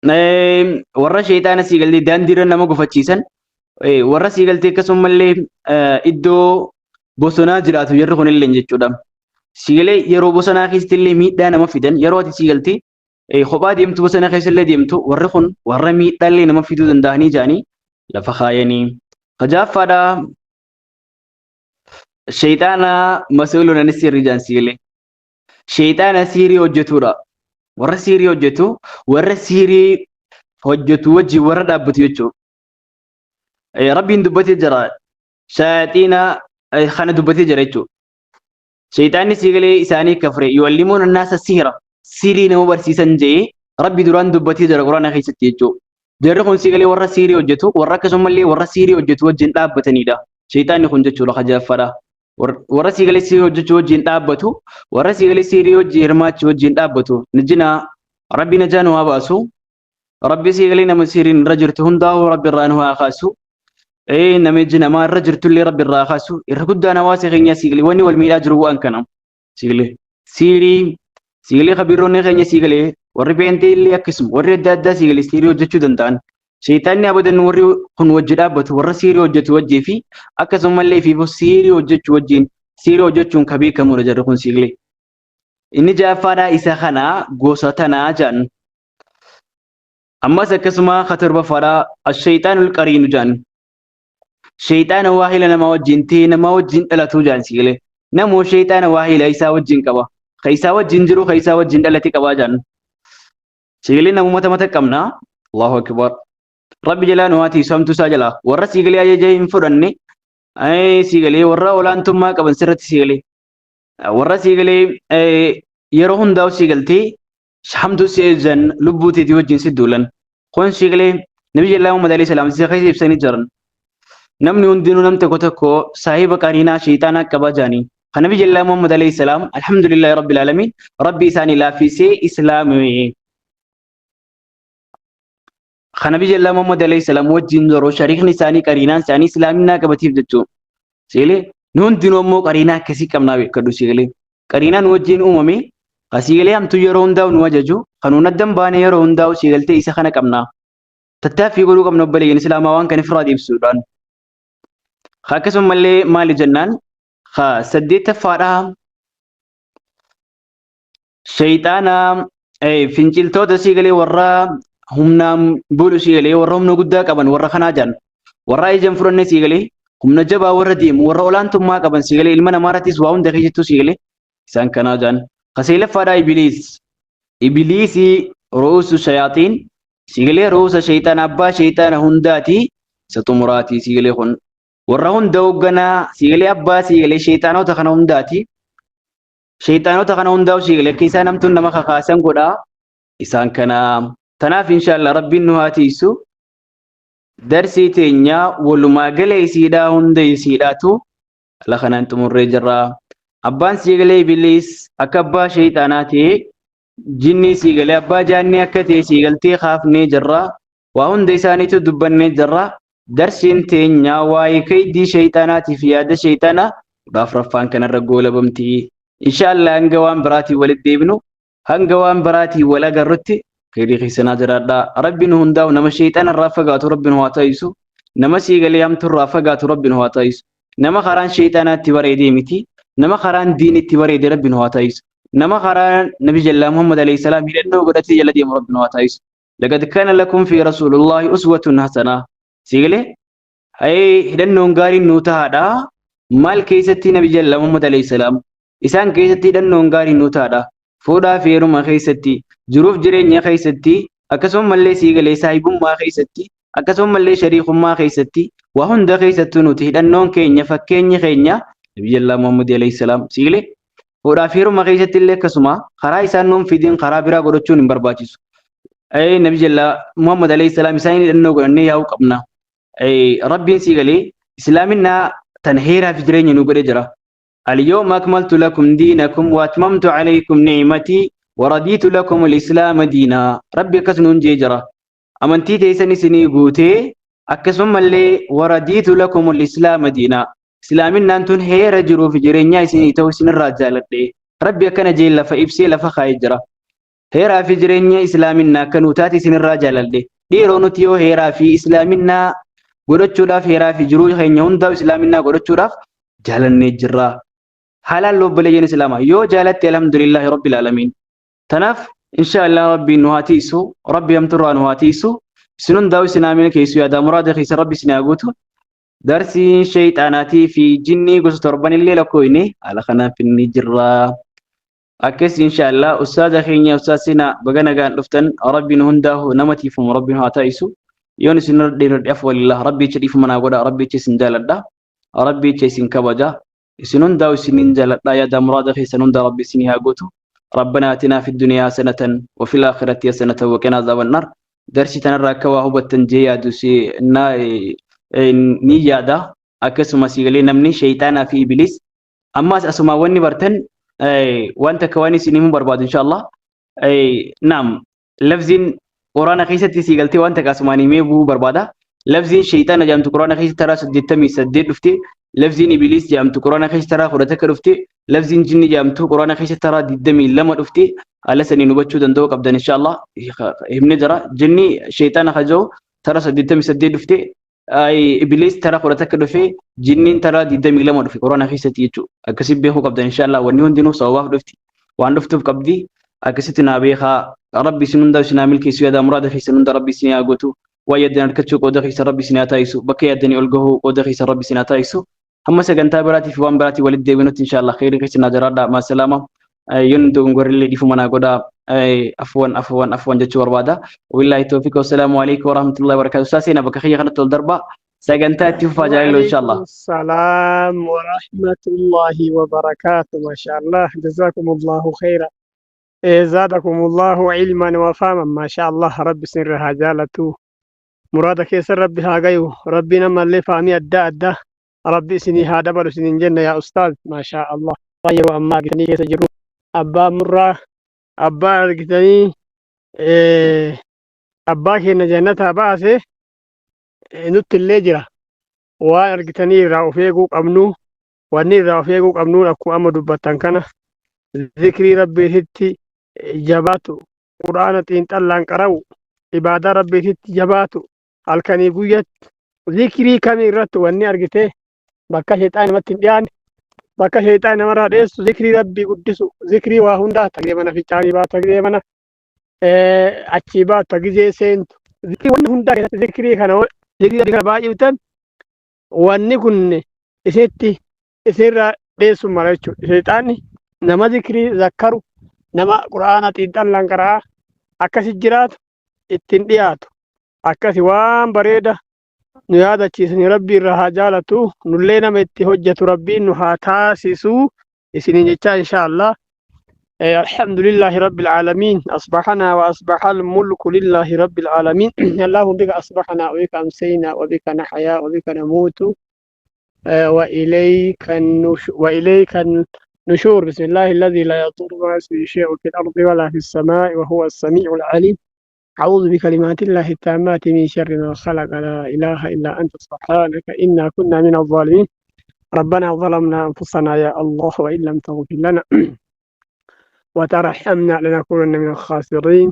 Warra sheexaana sii galtee daandiirra nama gufachiisan warra sii galtee akkasumallee iddoo bosonaa jiraatu jarri kunillee jechuudha. Sii galee yeroo bosonaa keessatti illee miidhaa nama fidan yeroo ati sii galtee kophaa deemtu bosona keessa illee deemtu warri kun warra miidhaa illee nama fiduu danda'anii jedhanii lafa kaayanii. Kajaaffaadha sheexaana masuuluun anis sirrii jedhan sii galee. Sheexaana siirii hojjetudha. Warra siirii hojjetu, warra siirii hojjetu wajjin warra dhaabbatu jechuudha. Rabbiin dubbatee jira. Shayaaxiina kana dubbatee jira jechuudha. Sheexaanni siigalee isaanii kafre yu'allimuuna naasa sihira siirii nama barsiisan jedhee Rabbi duraan dubbatee jira Quraana keessatti jechuudha. Jarri kun siigalee warra siirii hojjetu, warra akkasumallee warra siirii hojjetu wajjin dhaabbatanidha. Sheexaanni kun jechuudha kajaaffaadha. Warra siigalee siirii hojjechuu wajjin dhaabbatu, warra siigalee siirii hojii hirmaachuu wajjin dhaabbatu. Najinaa Rabbi najaa nu haa baasu. Rabbi siigalee nama siiriin irra jirtu hundaa'uu Rabbi irraa nu haa kaasu. Ee nama iji namaa irra jirtullee Rabbi irraa haa kaasu. Irra guddaan hawaasa keenyaa siigalee wanni wal miidhaa jiru waan kana. Siigalee siirii siigalee kabiirroonni keenya siigalee warri peentee illee akkasuma warri adda addaa siigalee siirii hojjechuu danda'an. Sheeyxaanni abadan warri kun wajji dhaabbatu warra siirii hojjetu wajjii fi akkasumallee ifiifuu siirii hojjechuu wajjiin siirii hojjechuun ka beekamudha jarri kun siigalee. Inni ja'affaadhaa isa kana gosa tanaa jedhan. Ammas akkasuma ka torbaffaadhaa asheeyxaanul qariinu jedhan. Sheeyxaana waahila namaa wajjin ta'ee namaa wajjin dhalatuu jedhan siigalee. Namoo sheeyxaana waahila isaa wajjin qaba. Ka isaa wajjin jiru ka isaa wajjin dhalate qabaa jedhan. Siigalee nama mata mata qabna. Allahu akbar. Rabbi jalaa nu haa tiisu hamtuu isaa jalaa. Warra siigalee ajaja hin fudhanne siigalee warra olaantummaa qaban sirratti siigalee. Warra siigalee yeroo hundaa'u siigaltee hamtuu si eeggan lubbuu teetii wajjin si duulan. Kun siigalee Nabi jalaa Muhammad alayhi salaam si keessa ibsanii jiran. Namni hundinuu nam tokko tokko saahiba qariinaa sheexaanaa qaba jaanii. Kan Nabi jalaa Muhammad alayhi salaam alhamdulillahi rabbil aalamiin rabbi isaanii laaffisee islaamee. Kan Nabi jalaa Muhammad alayhi salaam wajjin yeroo shariikni isaanii qariinaan isaanii islaaminaa qabatiif jechuudha. Siigalee nu hundinuu ammoo qariinaa akkasii qabnaa beekadhu siigalee. Qariinaa nu wajjin uumame kan siigalee hamtuu yeroo hundaa'u nu ajaju kan nuun addan baane yeroo hundaa'u siigaltee isa kana qabnaa. Tattaaffii godhuu qabna obboleeyyan islaamaa waan kan ifirraa deebisuudhaan. Akkasumallee maali jennaan saddeettaffaadhaa sheeyxaana finciltoota siigalee warra humnaan bulu siigalee warra humna guddaa qaban warra kanaa jedhan warra ija hin fudhanne siigalee humna jabaa warra deemu warra olaantummaa qaban siigalee ilma namaa irrattis waa hunda keessattuu siigalee isaan kanaa jedhan. Kaseelaffaadhaa ibiliis ibiliisii ru'uusu shayaaxiin siigalee ru'uusa sheeyxaana abbaa sheeyxaana hundaati isa xumuraati siigalee kun warra hunda hoogganaa siigalee abbaa siigalee sheeyxaanota kana hundaati. Sheeyxaanota kana hundaa'u siigalee akka isaan hamtuun nama kakaasan godha. Isaan kana tanaaf inshaallah rabbiin nu haa tiisu. Darsii teenya walumaa gala isiidhaa hunda isiidhaatu ala kanaan xumurree jirra. Abbaan siigalee ibiliis akka abbaa sheeyxaanaa ta'e jinnii siigalee abbaa jaannii akka ta'e siigaltee kaafnee jirra. Waa hunda isaaniitu dubbannee jirra. Darsiin teenya waa'ee kaydii shayxaanaatii fi yaada shayxaanaa 14ffaan kanarra goolabamti. Inshaallah hanga waan biraatiin walitti deebinu, hanga waan biraatiin wal agarrutti khayrii keessanaa jiraadhaa. Rabbi nu hundaa'u nama shayxaana irraa fagaatu Rabbi nu haa taasisu. Nama siigalee hamtuu irraa fagaatu Rabbi nu haa taasisu. Nama karaan shayxaanaatti bareedee miti. Nama karaan diinitti bareede Rabbi nu haa taasisu. Nama karaa Nabi Jallaa Muhammad alayhi salaam hidhannoo godhatee jala deemu Rabbi nu haa taasisu. Laqad kaana lakum fi rasuulullaahi uswatun hasanaa. Siigalee hidhannoon gaariin nuu tahaadha. Maal keessatti? Nabi Jallaa Muhammad alayhi salaam isaan keessatti hidhannoon gaariin nuu tahaadha. Fuudhaa fi heeruma keessatti, jiruuf jireenya keessatti, akkasuma mallee siigalee saahibummaa keessatti, akkasuma mallee shariikummaa keessatti, waa hunda keessattuu nuti hidhannoon keenya, fakkeenyi keenya Nabi Jallaa Muhammad alayhi salaam. Siigalee fuudhaa fi heeruma keessatti illee akkasuma karaa isaan nuun fidin karaa biraa godhachuun hin barbaachisu. Nabi Jallaa Muhammad alayhi salaam isaan hidhannoo godhannee yaa'uu qabna. Rabbiin siigalee islaaminaa tan heeraa fi jireenya nu godhee jira. Al-yawma akmaltu lakum diinakum wa atmamtu alaykum ni'matii wa radiitu lakum al-islaama diinaa. Rabbi akkas nuun jee jira. Amantii teessan isinii guutee akkasumallee wa radiitu lakum al-islaama diinaa. Islaaminaan tun heera jiruu fi jireenyaa isinii ta'u isinirraa jaaladhe. Rabbi akkana jee lafa ibsee lafa kaa'ee jira. Heeraa fi jireenya islaaminaa akka nuu taate isinirraa jaaladhe. Dhiiroo, nuti yoo heeraa fi islaaminaa godhachuudhaaf, heeraa fi jiruu keenya hundaa islaaminaa godhachuudhaaf jaalannee jirra. Haalaan obboleeyyan islaamaa yoo jaalatte, alhamdulillaahi rabbil aalamiin. Tanaaf inshaallah Rabbiin nu haa tiisu, Rabbi hamturraa nu haa tiisu. Isin hundaa isin aamina keessu, yaadaa muraada keessa Rabbi isin haa guutu. Darsiin shayxaanaatii fi jinnii gosa torban illee lakkooyne haala kanaan finni jirra. Akkas inshaallah ustaaza keenya, ustaaz Seenaa, baga nagaan dhuftan. Rabbiin hundaahu nama tiifamu Rabbiin haa taasisu. Yoon isin irra dheeradhe afwa lillah, Rabbicha dhiifama naa godha. Rabbicha isin jaaladha. Rabbicha isin kabaja. Isin hundaa'u isinin jaaladha. Yaada muraada keessan hunda Rabbi isinii haa guutu. ربنا آتنا في الدنيا حسنة وفي الآخرة حسنة وقنا عذاب النار. Darsii tanarraa akka waa hubattan jee yaadu si na ni yaada. Akkasuma siigalee namni shayxaanaa fi ibiliis ammas asuma wanni bartan waan takka waan isin himuu barbaadu inshallah. Naam, lafziin Quraana keessatti sii galtee waan takka asumaan himee bu'uu barbaada. Lafziin shayxaana jedhamtu Quraana keessatti taraa 88 dhufte. Lafziin ibiliis jedhamtu Quraana keessatti taraa 11 dhufte. Lafziin jinni jedhamtu Quraana keessatti taraa 22 dhufte. Haala saniin hubachuu danda'uu qabdan inshallah. Himne jira. Jinni shayxaana kaja'u taraa 88 dhufte. Ibliis tara 11 dhufe, jinniin tara 22 dhufe Quraana keessatti jechuudha. Akkasi beekuu qabdan inshallah. Wanni hundinuu sababaaf dhufti. Waan dhuftuuf qabdi. Akkasitti naa beekaa. Rabbi isin hundaa isin haa milkeessu, yaada muraada keessan hunda Rabbi isin haa gootu. Waan yaaddan harkachuu qooda keessa Rabbi isin haa taasisu. Bakka yaaddanii ol gahuu qooda keessa Rabbi isin haa taasisu. Hamma sagantaa biraatii fi waan biraatii walitti deebinutti inshallah kheyrii keessa naa jiraadha. Maasalaama. Yoon dogongorrillee dhiifama naa godhaa. Afwan, afwan, afwan jechuu barbaada. Wabillaahi tawfiq, wassalaamu alaikum warahmatullahi wabarakatuh. Ustaaz Seenaa, bakka kiyya kanatti ol darbaa. Sagantaa itti fufaa jaalala inshallah. وعليكم السلام ورحمة الله وبركاته. ما شاء الله، جزاكم الله خيرا. إيه، زادكم الله علما وفهما. ما شاء الله، ربي سرها جالته muraada keessa Rabbi haa gayu. Rabbi namallee faamii adda adda Rabbi isinii haa dabalu isinin jenna yaa ustaaz. Maashaa Allah, yeroo ammaa argitanii keessa jirru abbaa murraa abbaa argitanii abbaa keenya jannataa baase nutti illee jira. Waan argitanii irraa of eeguu qabnu, wanni irraa of eeguu qabnuun akkuma amma dubbattan kana zikrii Rabbiititti jabaatu, Qur'aana xiinxallaan qara'u, ibaadaa Rabbiititti jabaatu, halkanii guyyatti zikrii kamii irratti wanni argite bakka sheexaan namatti hin dhiyaanne, bakka sheexaan namarraa dheessu, zikrii Rabbii guddisu, zikrii waa hundaa, tagee mana fincaanii baatu, tagee mana achii baatu, tagizee seentu, zikrii wanni hundaa keessatti zikrii kana, zikrii Rabbii kana baay'iftan, wanni kun isitti isinirraa dheessu mala jechuudha. Sheexaanni nama zikrii zakkaru, nama Qur'aana xiinxallaan qara'aa akkasi jiraatu ittiin dhiyaatu. Akkasi waan bareeda nu yaadachiisni, Rabbi irraa haa jaalatu, nullee nama itti hojjetu Rabbiin nu haa taasisu isiniin jechaa insha Allah. الحمد لله رب العالمين، أصبحنا وأصبح الملك لله رب العالمين. اللهم بك أصبحنا وبك أمسينا وبك نحيا وبك نموت وإليك النشور. بسم الله الذي لا يضر مع اسمه شيء في الأرض ولا في السماء وهو السميع العليم. أعوذ بكلمات الله التامات من شر ما خلق. لا إله إلا أنت سبحانك إنا كنا من الظالمين. ربنا ظلمنا أنفسنا يا الله وإن لم تغفر لنا وترحمنا لنكونن من الخاسرين.